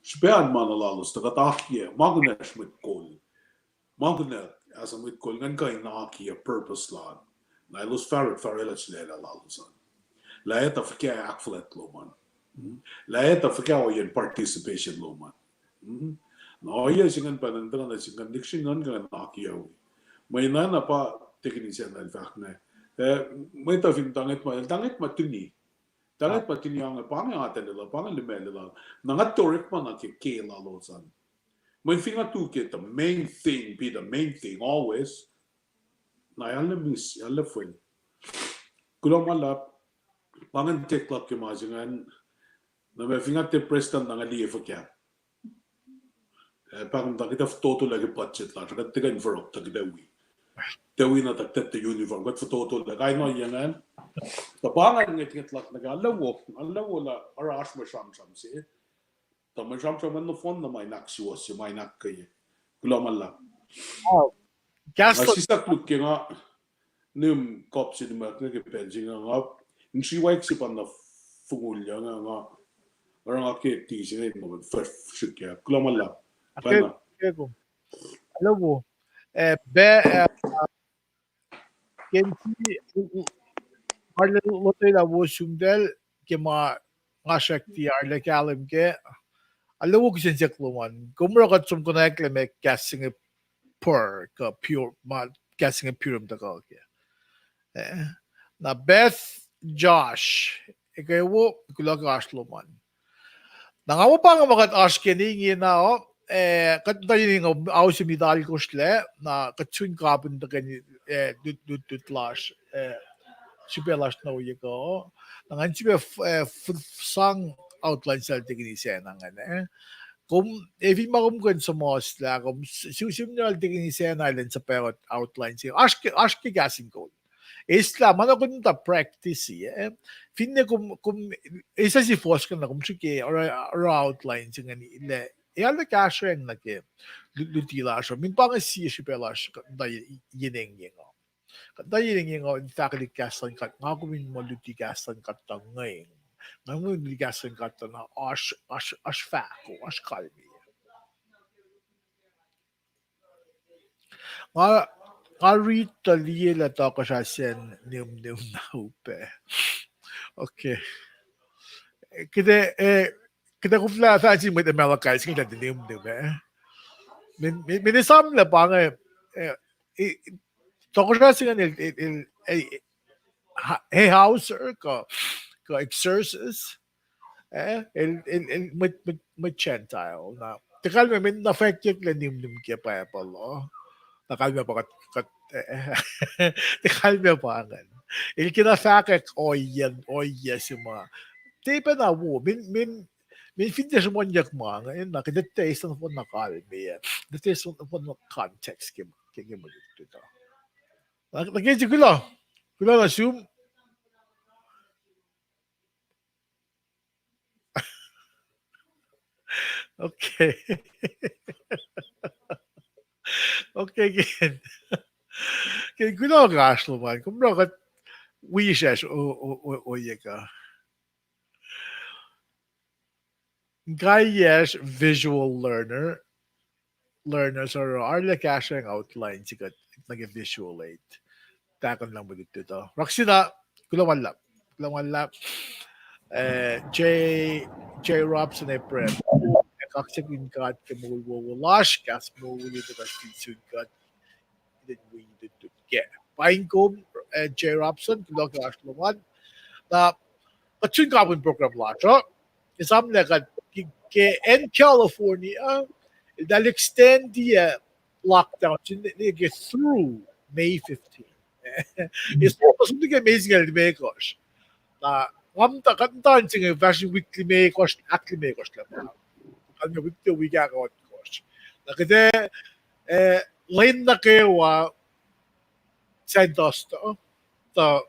srihpac an ma na lalos tuh kuht akiyac, ma kunacsr mwet kol. Ma kunacsr mwet kol ingacn kuh in akiyac purpose lal. Na elos fahsr, fahsr elah sulaclah lalos an. Lah etuh fuhkah ahkfuhlwact lom an. Lah etuh fuhkah ohiyacn participation lom an. Na ohiyac se ingacn pa na tuhkuh nuh sin kuh nihksreni nuhnkuh in akiyac wi. Mweyen na pa Tekini Sacna el fahk inge, eh, mwet uh fin tanget ma, tanget ma tuni. Tanget ma tuni ange, pa inge atac lal, pa inge limekohsr lal. Na nga tiac orekma na ke ke lalos an. Mweyen fin nga tu ke the main thing, be the main thing always. Na arlac miss, arlac fail. Kuloh ma luhlahp, pa ingacn tek luhk ke ma se ingacn. Na ma fin nga tiac prestuhn na nga liye fuhkah. Eh, pa kom tuh kuht ac fototolah ke budget lasr, kuht tiac kuh in forohk tuh kuht ac wi. Tiac wi na tuh kuht ac uniform, kuht fototolah, kain ohiyac ingacn. Tuh pa ingacn ngwetngwet luhk nuh ke, arlac wo, arlac wo lah oruh oasr mwe sramsram se. Tuh mwe sramsram ingacn nohfohn na ma in ahksuwohsye, ma in ahkkweye. Kuloh ma luhlahp. Nga sislah luhk ke nga nihm kuhp se nimet inge ke pacl se inge nga, in sriwack se pa na fongulya nga, nga, oruh nga ke ti se inge ma fresh srihke. Kuloh ma luhlahp. Ke, ke kom. Hello, wo. Eh, be, eh, ke ti, arlac lotwelah wo sumtal, ke ma nga srack ti arlac kahlwem kac. Arlac wo kihsen siyuck lom an. Kom oruh kuht som konwacack lah meac kahs se inge pure, kuh pure, ma kahs se inge pure tuhkuh kac. Eh, na Beth, Josh, ekuh wo, kuloh ke oasr lom an. Na nga wo pa inge ma kuht oasr ke inge na, eh, kuht tuh in inge ao se mitalkosrlac, na kuht sun kapin tuhkweni, eh, lut, lut, lut lasr, eh, srihpac lasr na ohiyac kuh. Na ngan srihpac, eh, sang outline sel Tekini Sacna ingacn, eh. Kom, eh, fin ma kom kuh in suhmuhslah, kom s-, su-, sihmlac Tekini Sacna elan suhpwacot outline se. Oasr ke, oasr ke kahs in kol. Eslah, ma na kom muhta practice, eh. Finne kom, kom, eslah si fohs kuh na kom srihke, oruh, oruh outline se ingacn lah, ac arlac kahsrweacng nuh ke lu-, luti lasr uh. Min pa inge sie srihpac lasr, kuht muhta ye-, yenengyeng uh. Kuht muhta yenengyeng uh, in fahkwelihk kahs luhn God, nga kom in muh luti kahs luhn God tuh ngweng. Nga kom in luti kahs luhn God tuh na oasr, oasr, oasr fahko, oasr kalmeyac. Nga, nga riti tuh liye lah tohkohsrah sacn nihmnihm na upac. Okay. Kuht ac, eh, kuht ac koflah fahk sin mwet Malachi se inge lah nihmnihm, eh. Min, min, min esamlah pa inge, eh, eh, tohkohsrah se ingacn el, el, el, eh, ha-, Hauser kuh, kuh Exercise, eh, el, el, el mwet, mwet, mwet Gentile. Na, tiac kalmac, mweyen na fwackyucklac nihmnihm ke Bible uh. Na kalmac pa kuht, kuht, eh, tiac kalmac pa ingacn. El kena fahkwack ohiyac, ohiyac se ma. Tiac pacna wo, min, min, min fin tiac sruhmuhnyuck ma ingacn, na kuht etuh eis nohfohn na kalmeyac. Kuht etuh eis nohfohn na context ke, ke, ke mwe lutlut uh. Na, na ke kuloh, kuloh nuh sum. Okay. Okay, ke, ke kuloh ke oasr lom an, kom oruh kuht wi sesr o, o, o, ohiyac kuh. Kaiyacsr visual learner, learners oruh arlac kahsruh outline se kuht nuh ke visual aid. Tahkuhnlah mwe lutlut uh. Raksina, kuloh ma luhlahp. Kuloh ma luhlahp. Eh, J, J Robson Abraham. Kaksakihn God ke moul wowo lasr, kahs moul wowo lasr, fin sun God. Iten wi lutlut ke. Paing kom, eh, J Robson, kuloh ke oasr lom an. Na, kuht sun kapihn program lasr uh. Esamlah kuht ke, ke acn California, eltahl extend-i, eh, lockdown se inge ke through May fifteen. It's not something amazing el mekohsr. Na, nga muhta, kuht muhta in se inge fahsr in wik limekohsr, ahklimekohsr lah. Kalmac wik tiac wik ahkosr. Na kuht, eh, lwen nuh kwewa Sacntuhstuh, tuh,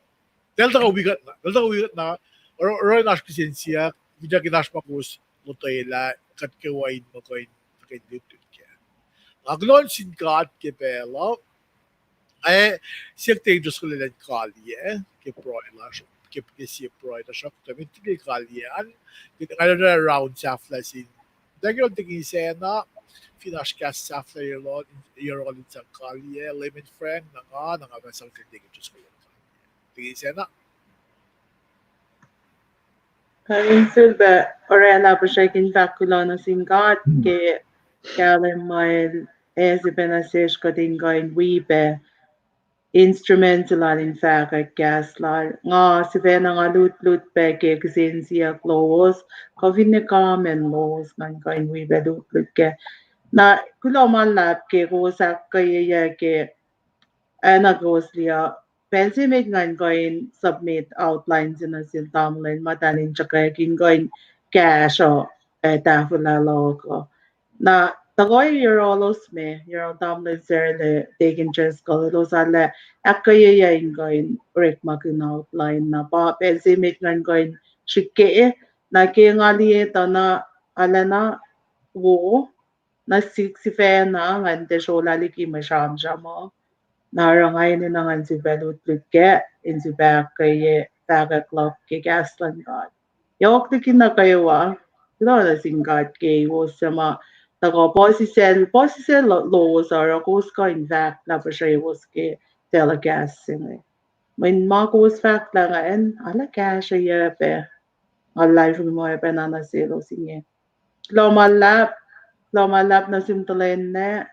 eltahl tuhkuh wi kuht na, eltahl tuhkuh wi kuht na, oruh, oruh in oasr kihsen siyuck, finsrak in oasr ma kowos lotwelah, kuht kwewa in muh kuh in, kuh in lutlut kac. Nga kuloh nuh sin God ke pacl uh, eh, siyuck Dangerous Cult elan kaliyac, ke pruhe lasr, ke, ke sie pruhe lasr uh, tuh met liki kaliyac an, nga oruh round sahflah sin Thank you, Deacon Sena. Fin oasr kahs sahflah yohrohl, yohrohl in sang kaliyac, Layman Frank, na nga, na nga fah sang Deacon Driscoll. Deacon Sena. Kain sulpac oraclah puhsrwack in fahk kuloh nuh sin God ke kahlwem ma el ase pacna sesr kuht in kuh in wi pac instrument lal in fahkwack kahs lal. Nga sifacna nga lutlut pac ke kihsen siyuck lowos, kuh finne comment lowos, ngan kuh in wi pac lutlut kac. Na kuloh ma luhlahp ke kowos ahkkweyeyuck ke acna kowos liye. Pacl se met ngan kuh in submit outline se nuh sel tamuhlwel ma eltahl in sruhkwack in kuh in kahsruh ac tahfwelah luhk uh. Na tuhkuh yohrohlos me, yohrohl tamuhlwel Sarlac, Deacon Driscoll, elos arlac ahkkweyeyuck in kuh in orekmakihn outline na pa pacl se met ngan kuh in srihke, na ke nga liye tuh na arulacna wo, na sik sifacna ngan tiac srolah liki mwe sramsram uh. Na oruh nga enenuh ngan sifilpac lutlut kac in sifilpac ahkkweye fahkwack luhk ke kahs luhn God. Yohk liki nuh kwewa, kuloh nuh sin God ke kowos suc ma tuhkuh puhsisacl, puhsisacl lowos oruh kowos kuh in fahk lah puhsrewos ke telecast se inge. Mweyen ma kowos fahk lah ingacn, arlac kahsrweyuc pac. Nga luhlahlfongi muh oacpacna nuh selos inge. Kuloh ma luhlahp, kuloh ma luhlahp nuh sin tuhlwelnwac,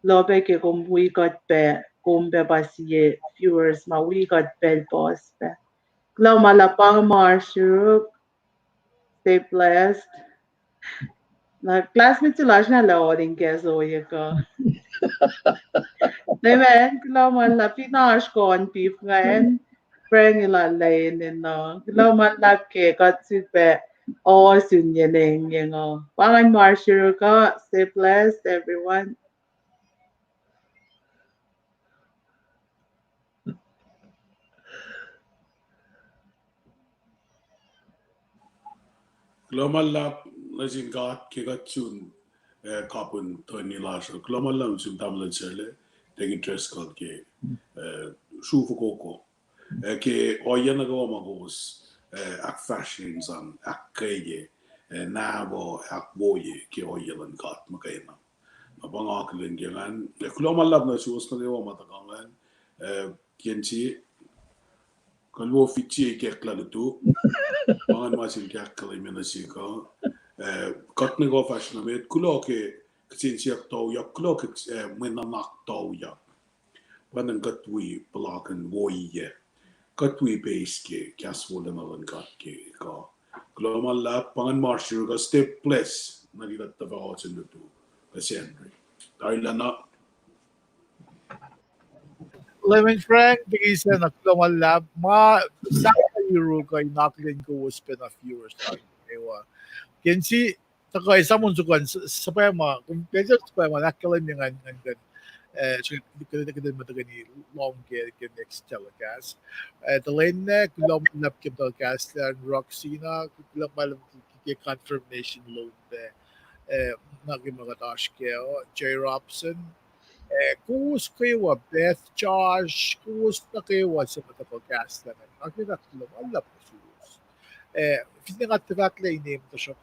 kuloh pac ke kom wi kuht pac, kom pac pa sie viewers ma wi kuht pacl puhs pac. Kuloh ma luhlahp, pa inge ma oasr yuruk, stay blessed. Na classmate se lasr na lah olin kac soyuck uh. Amen. Kuloh ma luhlahp, fin oasr kuh in pip ingacn, praying lah enenuh. Kuloh ma luhlahp ke kuht sifilpac ohsun ye nengeng uh. Pa ingacn ma oasr yuruk uh, stay blessed, everyone. Kuloh ma luhlahp nuh sin God ke kuht sun, eh, kapihn toeni lasr uh. Kuloh ma luhlahp nuh sin tamuhlwel Sarlac, Deacon Driscoll ke, eh, srufokoko. Eh, ke ohiyac nuh kwewa ma kowos, eh, ahkfahsrye in sang ahkkweye, eh, nahtuhl ahkwoye ke ohiyac luhn God muhkwena. Na pa nga akihlen ke ingacn, eh, kuloh ma luhlahp nuh suwos nuh kwewa ma tuhkuh ingacn, eh, Kensi, kuh luo Fitsi ikacklah lutu, pa ingacn ma sel ke ahkkahlwemye nuh sihk uh, eh, kuht nuh kwewa fahsr nuh met, kuloh ke kihsen siyuck touyuck, kuloh ke, eh, mwe nuhnak touyuck. Pwacnwacng kuht wi puhlakihn woiyac. Kuht wi base ke kahs wolacna luhn God ke kuh. Kuloh ma luhlahp, pa ingacn ma oasr yuruk uh, stay blessed nuh ke kuht tuhfah ohsun lutu ke Sacnri. Tarilacna. Layman Frank, Deacon Sena, kuloh ma luhlahp, ma sahflah yuruk uh in akihlen kowos pacna viewers uh, ewa. Kensi, tuhkuh esamon soko an, suhpwacma, kom pacl suhpwacma ahkkahlwemye ngan, ngan kuh in, eh, kuht in muh tuhkweni lohng ke, ke next telecast. Eh, tuhlwelnwac, kuloh ma luhlahp ke telecast an, Roxina, kuloh ma luhlahp ke confirmation lom pac, eh, nuh ke ma kuht oasr kac uh, J Robson, eh, kowos kwewa, Beth, Josh, kowos nuh kwewa suc ma tuhkuh kahs lah ingacn, nga ke fahk kuloh ma luhlahp nuh suwos. Eh, finne nga tiac fahk lah inem, tuhsruhk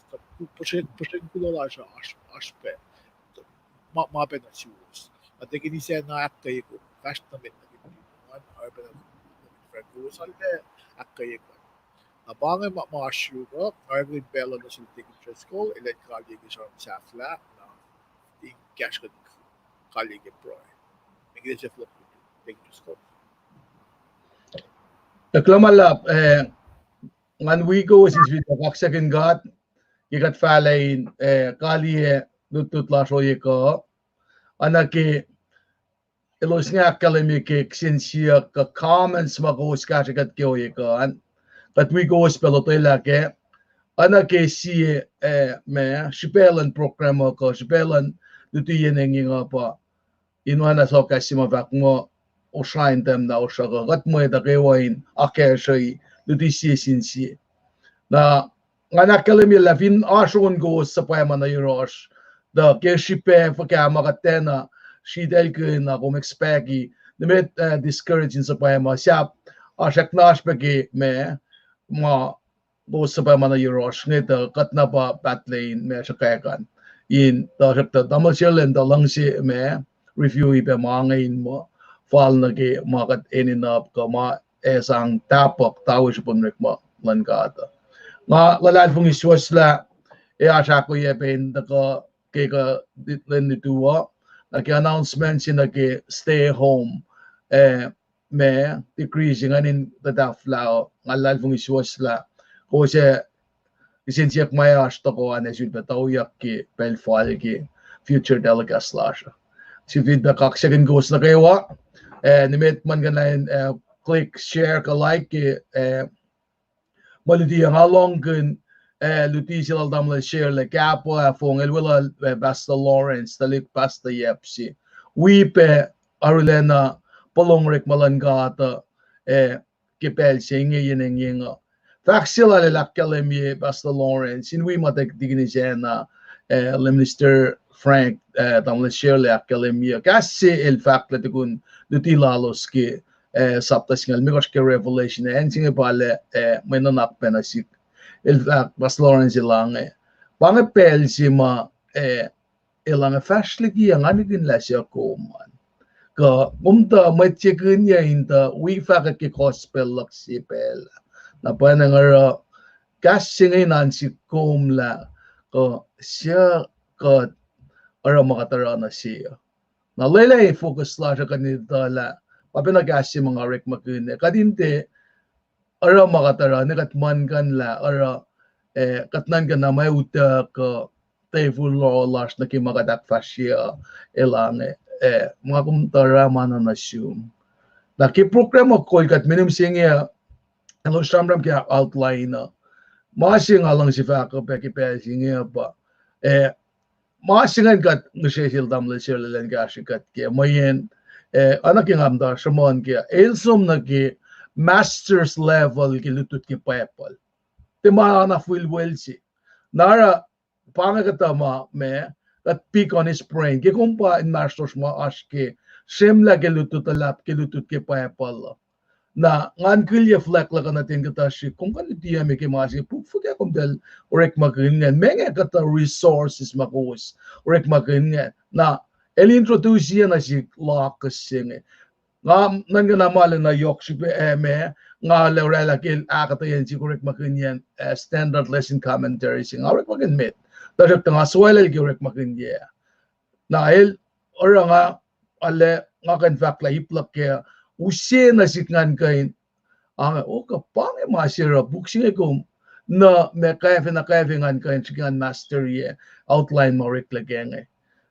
puhsren, puhsren kuloh lasr uh oasr, oasr pac. Ma, ma pac nuh suwos. Na tekini sacna ahkkweye kom, fahsr nuh met nuh ke, oruh pac nuh ke friend kowos, arlac ahkkweye kom. Na pa inge ma, ma oasr yurum uh, oruh kom in pacl uh nuh sel Deacon Driscoll, elan kaliye ke sramsram sahflah, na in kahsruh kuht kaliye ke pruhe. Meac kuht ac sifil, Deacon Driscoll? Kuloh ma luhlahp, eh, ngan wi kowos in sifil kaksakihn God ke kuht fahlah in, eh, kaliye lutlut lasr ohiyac kuh. Oacna ke elos inge ahkkahlwemye ke kihsen siyuck kuh comments ma kowos kahsrwe kuht ke ohiyac kuh an, kuht wi kowos pac lotwelah kac. Oacna ke sie, eh, ma, srihpac luhn program uh kuh srihpac luhn luti yen engyeng uh pa in oacna suhkahs se ma fahk muh, osra in tahmtahel, osra kuh kuht mwet uh kwewa in akacsruhi luti sie sin sie. Na ngan ahkkahlwemye lah fin oasr on kowos suhpwacma nuh yohrohsr, tuh ke srihpac fuhkah ma kuht tiacna sritaclkihn na kom expect-i, nimet, eh, discourage in suhpwacma, sahp oasr eknaosr pac ke ma, ma kowos suhpwacma nuh yohrohsr inge tuh kuht na pa pahtlac in ma sruhkwack an. In tuhsruhktuh tamuhlwel Sherlin tuh luhngse ma review-i pac ma inge in muh fal nuh ke ma kuht enenuh kuh ma ac sang tahpuhk tawi srihpen orekma luhn God uh. Nga luhlahlfongi suwohslah, ac oasr ahkwoyac pac in tuhkuh ke kuh lwen lutu uh, nuh ke announcement se nuh ke stay home, eh, ma decree se ingacn in tuhtahflah uh, nga luhlahlfongi suwohslah. Kowos ac kihsen siyuck ma oasr tohkoh an ac sulpac tuyak ke pacl fal ke future telecast lasr uh. Sifilpac kaksakihn kowos nuh kwewa, eh, nimet muhlkuhnlah in, eh, click share kuh like ke, eh, ma luti uh. Nga lohngkihn, eh, luti se lal tamuhlwel Sherlin, kahpah ah fong, el weluhl, eh, Pastor Lawrence, tuhlihk Pastor Yep se. Wi pac arulacna polong orekma luhn God uh, eh, ke pacl se inge yen engyeng uh. Fahk se lal el ahkkahlwemye Pastor Lawrence, in wi ma tuh tikini sacna, eh, Minister Frank, eh, tamuhlwel Sherlin ahkkahlwemye. Kahs se el fahk lah tukun luti lalos ke, eh, sapta singucul limekohsr ke Revelation, acn se inge pa lah, eh, mwe nuhnak pac nuh sihk. El fahk, Pastor Lawrence el inge, pa inge pacl se ma, eh, el inge fahsr liki ah nga nihkihn lah suc kom an. Kuh kom tuh mwet se kihnyuc in tuh wi fahkwack ke gospel luhk se pacl ah. Na pwacnwacng oruh kahs se inge in oan sihk kom lah kuh suc kuht oruh ma kuht oruh nuh se uh. Na lwelah focus lasr uh kuht in etuh lah pa pacna kahs se ma nga orekmakihn ah, kuht in tiac oruh ma kuht oruh ne kuht muhlkuhnlah oruh, eh, kuht nuhnkuh na ma utuckuh, eh, table lasr nuh ke ma kuht ahkfahsrye uh, elange, eh, ma kom tuh oruh ma na nuh sum. Na ke program uh kol kuht minim se inge, elos sramsram ke outline uh. Ma se nga luhngse fahk uh pac ke pacl se inge uh pa, eh, ma se ingacn kuht ngihsre sel tamuhlwel Sherlin elan kahsrwe kuht ke mweyen, eh, oacna ke nga muhta sruhmuhn ke, el som nuh ke master's level ke lutlut ke Bible. Tiac ma na fihlwel se. Na oruh pa inge kuhtuh ma, ma kuht pick on his brain ke kom pa inmahsrlosr ma oasr ke sremlah ke lutlut luhlahp ke lutlut ke Bible uh. Na ngan kihliyac fuhlwact luhk uh nuh ten kuhtuh srihk, kom kuh in tiac me ke ma se puk fuhkah kom tiac orekmakihn ingacn, meac kuhtuh resources ma kowos orekmakihn ingacn. Na el introduce-i nuh sihk lakas se inge. Nga nuhnkuh na ma lwen na yohk srihpac, eh, ma nga lah oraclah ke el ahkuhtweyac nuh sihk orekmakihnyacn, eh, standard lesson commentary se nga orekmakihn met. Tuhsruhktuh nga soalel ke orekmakihnyuck. Na el oruh nga, arlac nga kuh in fahk lah ip luhk ke, use nuh sihk ngan kuh in, ah, o kuh pa inge ma se oruh puk se inge kom, na ma kwacfe na kwacfe ngan kuh in srihke ngan master-i outline ma oreklac ke inge.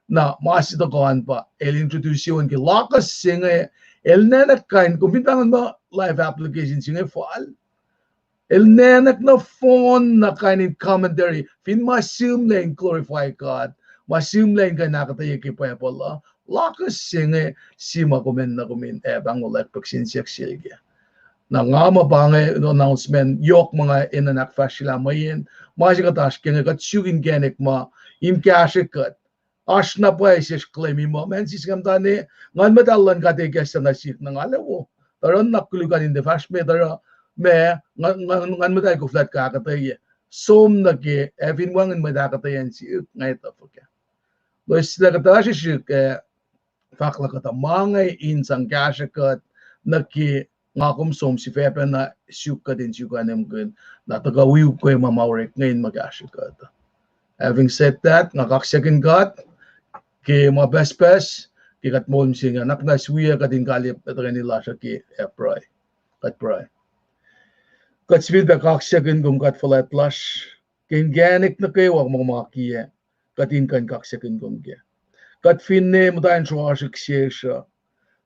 Na ma se tohkoh an pa el introduce-i on ke lakas se inge, el nacnack kain, kom fin pahngon muh live application se inge fal, el nacnack nohfohn na kain in commentary fin ma sihmlac in glorify God, ma sihmlac in kuh in ahkuhtweyac ke Bible uh, lakas se inge, sie ma kom enenuh kom in, eh, pahngon lah puk sin siyuck sel ke. Na nga muh pa inge announcement yohk ma nga enenuh in ahkfahsryelah mweyen ma se kuht oasr ke inge kuht suk inkacnek ma in kahsrwe kuht. Oasr na pwacye sesr claim-i muh, man siskem tane, Nguhn Muhtahl luhn God ekahsr nuh sihk, na nga lah wo, tuh oruh nuhnak koluk an in tiac fahsr met, oruh ma, Nguhn, Nguhn, Nguhn Muhtahl koflah tuh ahkuhtweyac. Som nuh ke, ac fin wacngihn mwet ahkuhtweyac nuh sihk, nga etuh fuhkah. Loeslac kuhtuh srihsrihk, eh, fahk lah kuhtuh ma inge in sang kahsrwe kuht nuh ke nga kom som sifacpacna suk kuht in suk anemkihn, na tuhkuh wi ukwe ma ma orek inge in ma kahsrwe kuht. Having said that, nga kaksakihn God ke ma pucspucs, ke kuht moul mihsenge, nuhnak muhnahs wiyuc kuht in kaliyac tuhkweni lasr uh ke, eh, pruhe. Kuht pruhe. Kuht sifilpac kaksakihn kom God fuhlwact lasr, ke inkacnek nuh kwewa ma kom akiyac, kuht in kuh in kaksakihn kom kac. Kuht finne muhta in sruhasrihk sesr uh,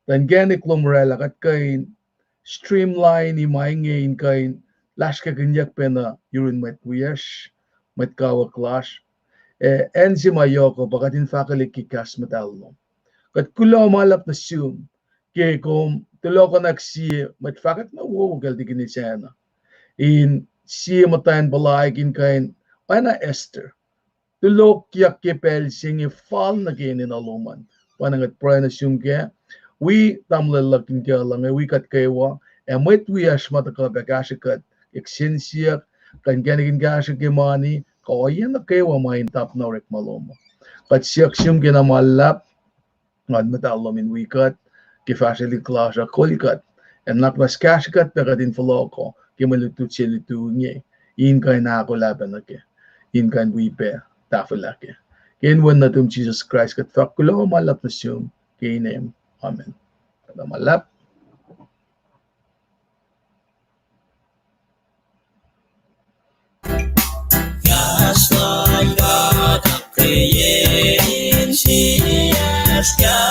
tuh inkacnek lom oraclah kuht kuh in streamline ma inge in kuh in lasrkakihnyuck pacna yurin mwet wiyacsr, mwet kawuck lasr. Ac acn se ma yohk uh pa kuht in fahkwelihk ke kahs muhtahl lom. Kuht kuloh ma luhlahp nuh sum ke kom tulohkohnak sie mwet fahkwack na wowo kacl Tikinis Anna, in sie muhtwacn puhlaik in kuh in, oacna Esther, tulokyak ke pacl se inge fal nuh ke enenuh lom an. Pwacnwacng kuht pruhe nuh sum kac, wi tamuhlwel luhk in kuh luhn, ac wi kuht kwewa, ac mwet wiyacsr ma tuhkuh pac kahsrwe kuht, ke kihsen siyuck, kuh inkacnek in kahsrwe ke mani, kuh ohiyac nuh kwewa ma in tap na orekma lom uh. Kuht siyuck sum ke na ma luhlahp, Nguhn Muhtahl lom in wi kuht ke fahsrwelihk lasr uh, kol kuht, ac nuhnak muhnahs kahsrwe kuht pac kuht in fohlohkoh ke mwe lutlut se lutu inge, in kuh in ahkolah pac nuh kac, in kuh in wi pac tahfwelah kac. Ke inen Wen nuhtum Jisus Kraist kuht fahk kuloh ma luhlahp nuh sum ke inem. Amen. Kuloh ma luhlahp. Kahs luhn God ahkkweye insiyacsr,